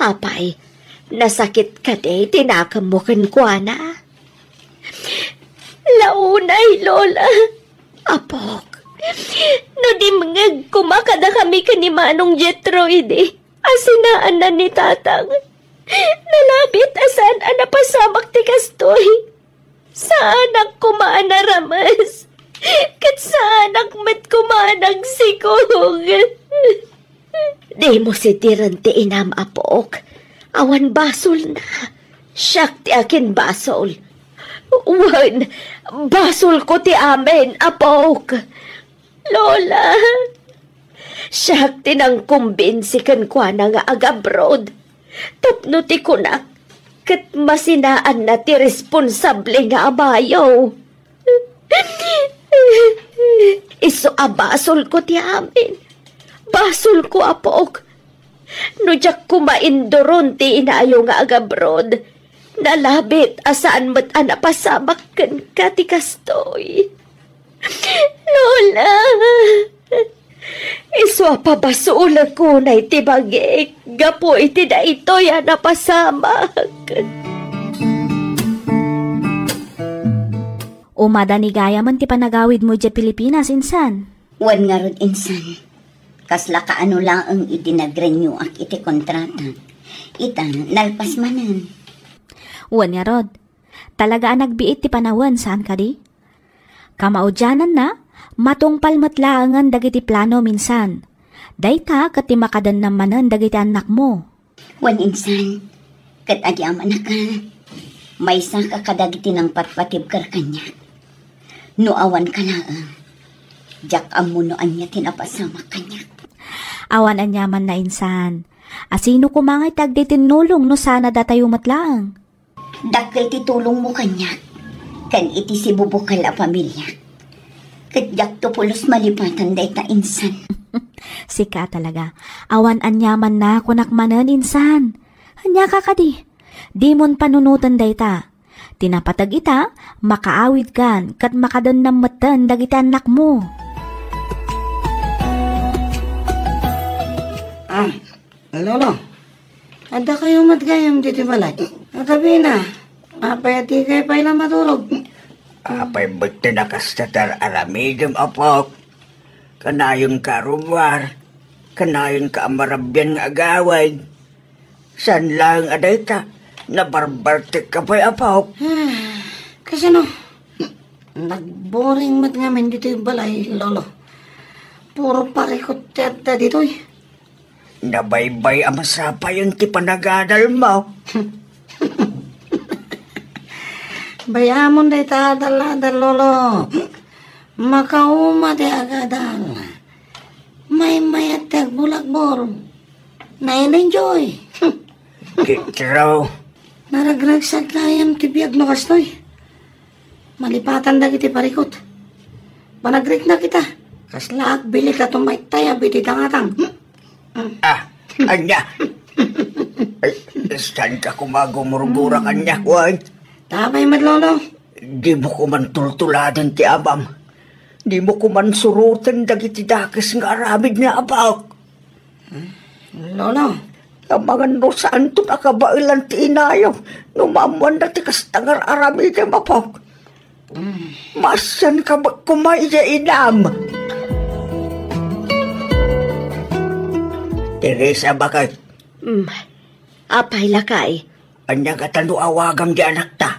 Apay, nasakit kadi ti nakemmo kenkuana? Launay, Lola. Apok, no dimngeg koma kadakami ken ni Manong Jetro idi a sinaanna ni Tatang, nalabit a saan a napasamak ti kastoy. Saanak koma a narames, ket saanak met koma a nagsikog. Dimo sitiren ti inam, apok. Awan basolna. Siak ti akinbasol. Wen, basolko ti amin, apok. Lola, siak ti nangkumbinsi kenkuana nga agabroad tapno ti kunak ket masinaanna ti responsable nga amayo. Isu a basolko ti amin. Basolko, apok. No diak koma induron ti inayo nga agabroad, nalabit a saan met a napasamak kenka ti kastoy. Lola, isu a pabasolek unay ti bagik gapu iti daytoy a napasamak. Umadani gayamen ti panagawidmo idiay Pilipinas, insan? Wen ngarud, insan. Kasla kaano laeng idi nag-renewak iti kontratak. Ita, nalpas manen. Wen ngarud, talaga a nagbiit ti panawen, saan kadi? Kamaudiananna, matungpal met laengen dagiti planom, insan. Dayta ket ti makadennam manen dagiti annakmo. Wen, insan, ket agyamanak a, maysaka kadagiti nangpatpatibker kaniak. No awanka laeng, diak ammo no ania ti napasamak kaniak. Awan aniamanna, insan. A sino koma ngay ti agtitinnulong no saan a datayo met laeng? Dakkel ti tulongmo kaniak ken iti sibubukel a pamiliak. Ket diakto pulos malipatan dayta, insan. Sika talaga. Awan aniamanna, kunak manen, insan. Aniaka kadi? Dimon panunoten dayta. Ti napateg ita, makaawidkan ket makadennam metten dagiti annakmo. Ah, Lolo, addakayo met gayam ditoy balay. Agabina, apay a dikay pay la maturog? Apay met ti nakasta ti ar-aramidem, apok? Kanayonka a rummuar, kanayonka a marabian nga agawid. Saan laeng a dayta, nabarbartekka pay, apok? Kasano? Nagboring met ngamin ditoy balay, Lolo. Puro parikut ti adda ditoy. Nabaybay a masapayon ti panagadalmo. Bay-amon dayta adal-adal, Lolo. Makauma ti agadal. Maymayat ti agbolagbol. Na-enjoy. Kitro. Naragragsak gayam ti biag no kastoy. Malipatan dagiti parikut. Panagriknak ita. Kasla agbilit a tumaytayab iti dangatang. Ah, ania? Ay, saan ka koma gumurgura kaniak, wen? Tapay met, Lolo. Dimo koman tultuladen ti amam. Dimo koman suroten dagiti dakes nga aramid nga apok. Lolo. Amangan no saanton a kabaelan ti inayo no maammoanna ti kasta nga ar-aramidem, apok. Maasianka met koma idiay inam. Teresa, baket. Mm. Apay, lakay? Ania ngata no awagam di anakta?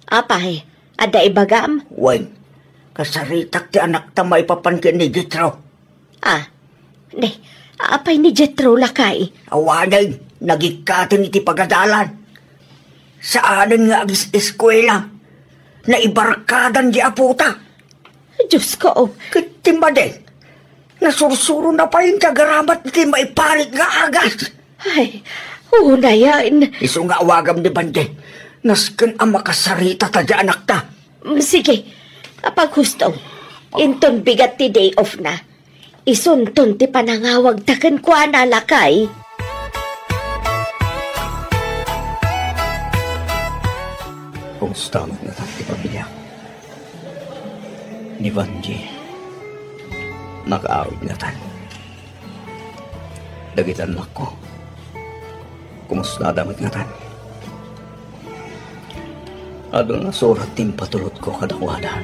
Apay, adda ibagam? Wen, kasaritak ti anakta maipapan ken ni Jetro. Ah, ne, apay ni Jetro, lakay? Awanen, nagikkaten iti pagadalan. Saanen nga agis-eskuela. Naibarkadan di apota. Diosko. Ket ti madi, nasursurona pay ti agaramat iti maiparit nga agas. Ay, unayen. Isu nga awagam ni Bande. Nasken a makasarita ta di anakta. Mm, sige, apaghusto. Inton bigat ti day off na, isunton ti panangawagta kenkuana, lakay. Kumusta met ngatan ti pamilya? Ni Vanji, nakaawid ngatan. Dagiti annakko, kumustada met ngatan? Adu a nasurat ti impatulotko kadakuada,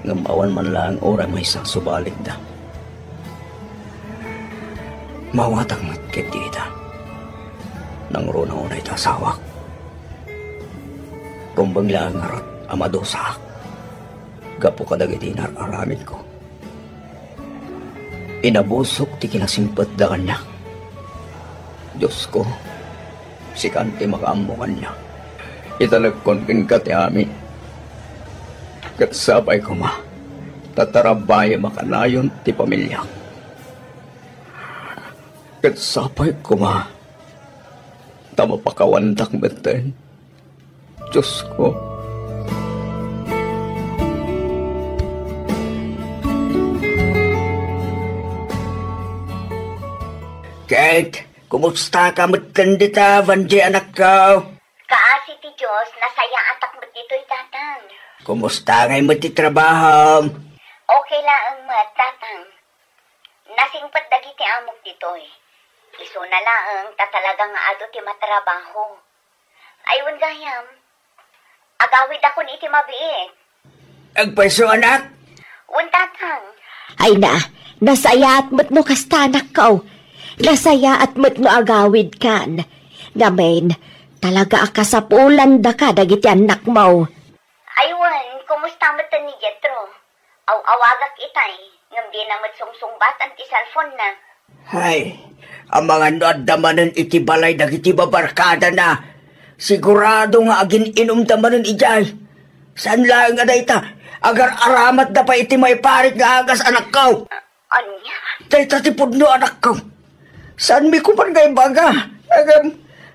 ngem awan man laeng uray maysa a subalikda. Maawatak met ketdi ita. Nangruna unay ti asawak. Rumbeng laeng ngarud a madusaak gapu kadagiti inar-aramidko. Inabusok ti kinasimpetda kaniak. Diosko, sikan ti makaammo kaniak. Italekkon kenka ti amin. Ket sapay koma ta tarabayem a kanayon ti pamiliak. Ket sapay koma ta mapakawandak metten. Diosko. Kate, kumustaka metten dita, Vanji, anakko? Kaasi ti Dios, nasayaatak met ditoy, Tatang. Kumusta ngay met ti trabahom? Okay laeng met, Tatang. Nasingpet dagiti amok ditoy. Isuna laeng ta talaga nga adu ti matrabaho. Ay, wen gayam, agawidakon iti mabiit. Agpayso, anak? Wen, Tatang. Ay na, nasayaat met no kasta, anakko. Nasayaat met no agawidkan. Ngamin, talaga a kasapulandaka dagiti annakmo. Ay, wen, kumusta met ni Jetro? Aw-awagak itay, ngem dina met sungsungbat ti cellphone-na. Hay, amangan no adda manen iti balay dagiti babarkadana. Sigurado nga agin-inumda manen idiay. Saan laeng a dayta, agar-aramatda pay iti maiparit nga agas, anakko. Ania? Dayta ti pudno, anakko. Saanmi koman nga ibaga? Ngem,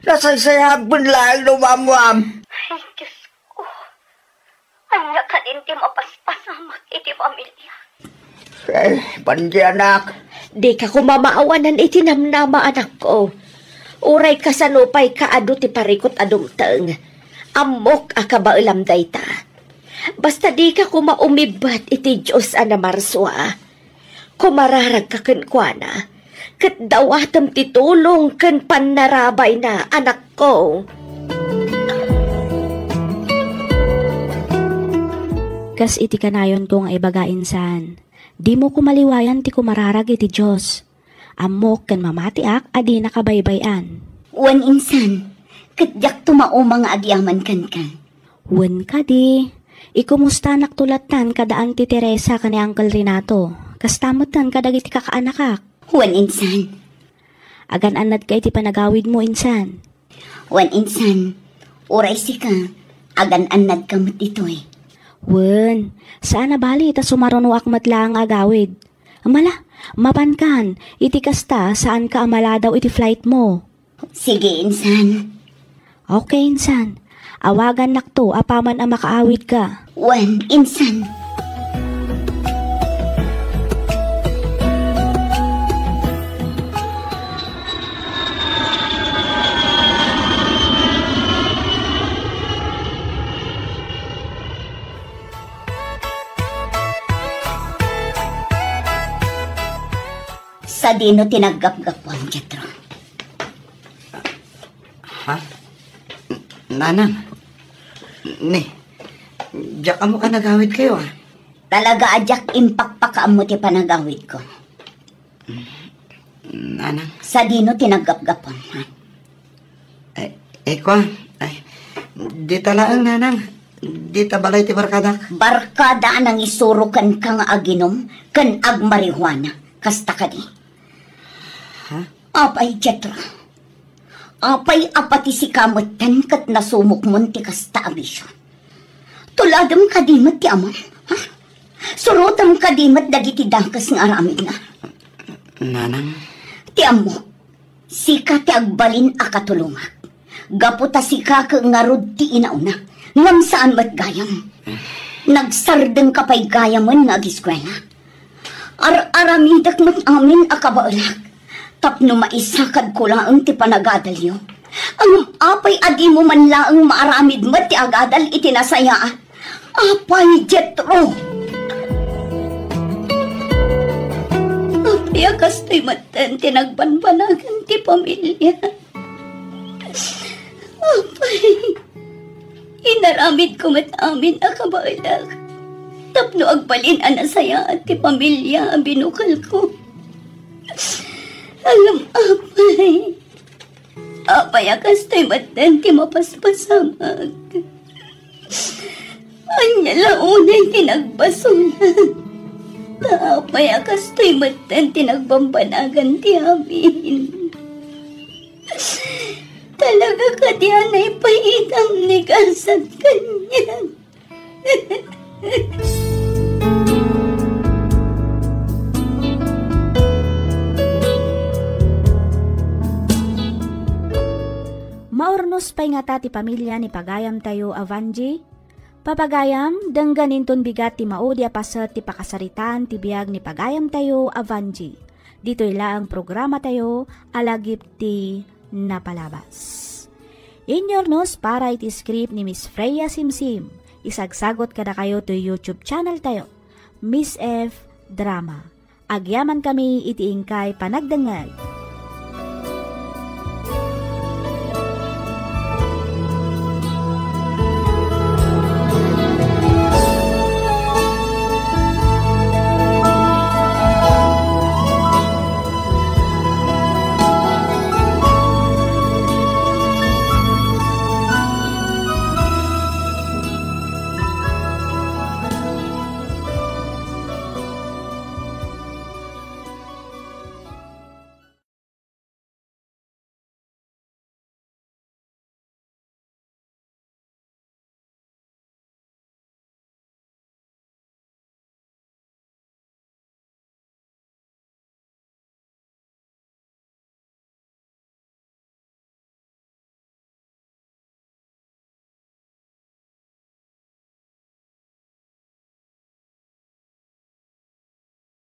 nasaysayaat met laeng no umammuam. Ay, Diosko. Ania kadin ti mapaspasamak iti pamiliak? Eh, Vanji, anak. Dika koma maawanan iti namnama, anakko. Uray kasano pay kaadu ti parikut a dumteng, ammok a kabaelam dayta. Basta dika koma umibat iti Dios a namarsua. Kumararagka kenkuana, ket dawatem ti tulong ken pannarabayna, anakko. Kas iti kanayonko nga ibaga, insan, dimo koma liwayan ti kumararag iti Dios. Ammok ken mamatiak a dina kabaybay-an. Wen, insan, ket diakto mauma nga agyaman kenka. Wen kadi, ikumustanakto lattan kada Auntie Teresa ken ni Uncle Renato. Kasta metten kadagiti kakaanakak. Wen, insan. Agan-annadka iti panagawidmo, insan. Wen, insan. Uray sika, agan-annadka met ditoy. Wen, saan a bali ta sumarunoak met laeng nga agawid. Mala, mapankan, iti kasta, saanka a maladaw iti flightmo. Sige, insan. Okay, insan. Awagannakto apaman a makaawidka. Wen, insan. Sadino ti naggapgapuan, Jetro? Ha? Nanang? Ni, diak ammo a nagawidkayo, a? Talaga a diak impakpakaammo ti panagawidko. Nanang? Sadino ti naggapgapuan, ha? Eh, eh, kua, ay, dita laeng, Nanang. Dita balay ti barkadak. Barkada a nangisuro kenka nga aginum ken agmarihuana. Kasta kadi? Ha? Apay, Jetro? Apay a pati sika metten ket nasumokmon ti kasta a bisio? Tuladem kadi met ti amam? Ha? Surotem kadi met dagiti dakes nga aramidna? Nanang? Ti ammok, sika ti agbalin a katulongak. Gapu ta sika ket ngarud ti inauna, ngem saan met gayam. Nagsardengka pay gayamen nga ageskuela. Ar-aramidek met amin a kabaelak tapno maisakadko laeng ti panagadalyo. Ngem apay a dimo man laeng maaramid met ti agadal iti nasayaat? Apay, Jetro! Apay a kastoy metten ti nagbanbanagan ti pamilia? Apay, inaramidko met amin a kabaelak tapno agbalin a nasayaat ti pamilia a binukelko. Ngem apay, apay a kastoy metten ti mapaspasamak? Ania la unay ti nagbasolak? Ta apay a kastoy metten ti nagbambanagan ti amin? Talaga kadi a naipaitam ni gasat kaniak? Maurnos pay ngata ti pamilia ni pagayamtayo a Vangie? Papagayam, denggen inton bigat ti maudi a paset ti pakasaritaan ti biag ni pagayamtayo a Vangie. Ditoy laeng programatayo a Lagip ti Napalabas. Inurnos para iti script ni Miss Freya Simsim. Isagsagot kadakayo toy YouTube channel tayo, Miss F Drama. Agyamankami iti inkay panagdengngeg.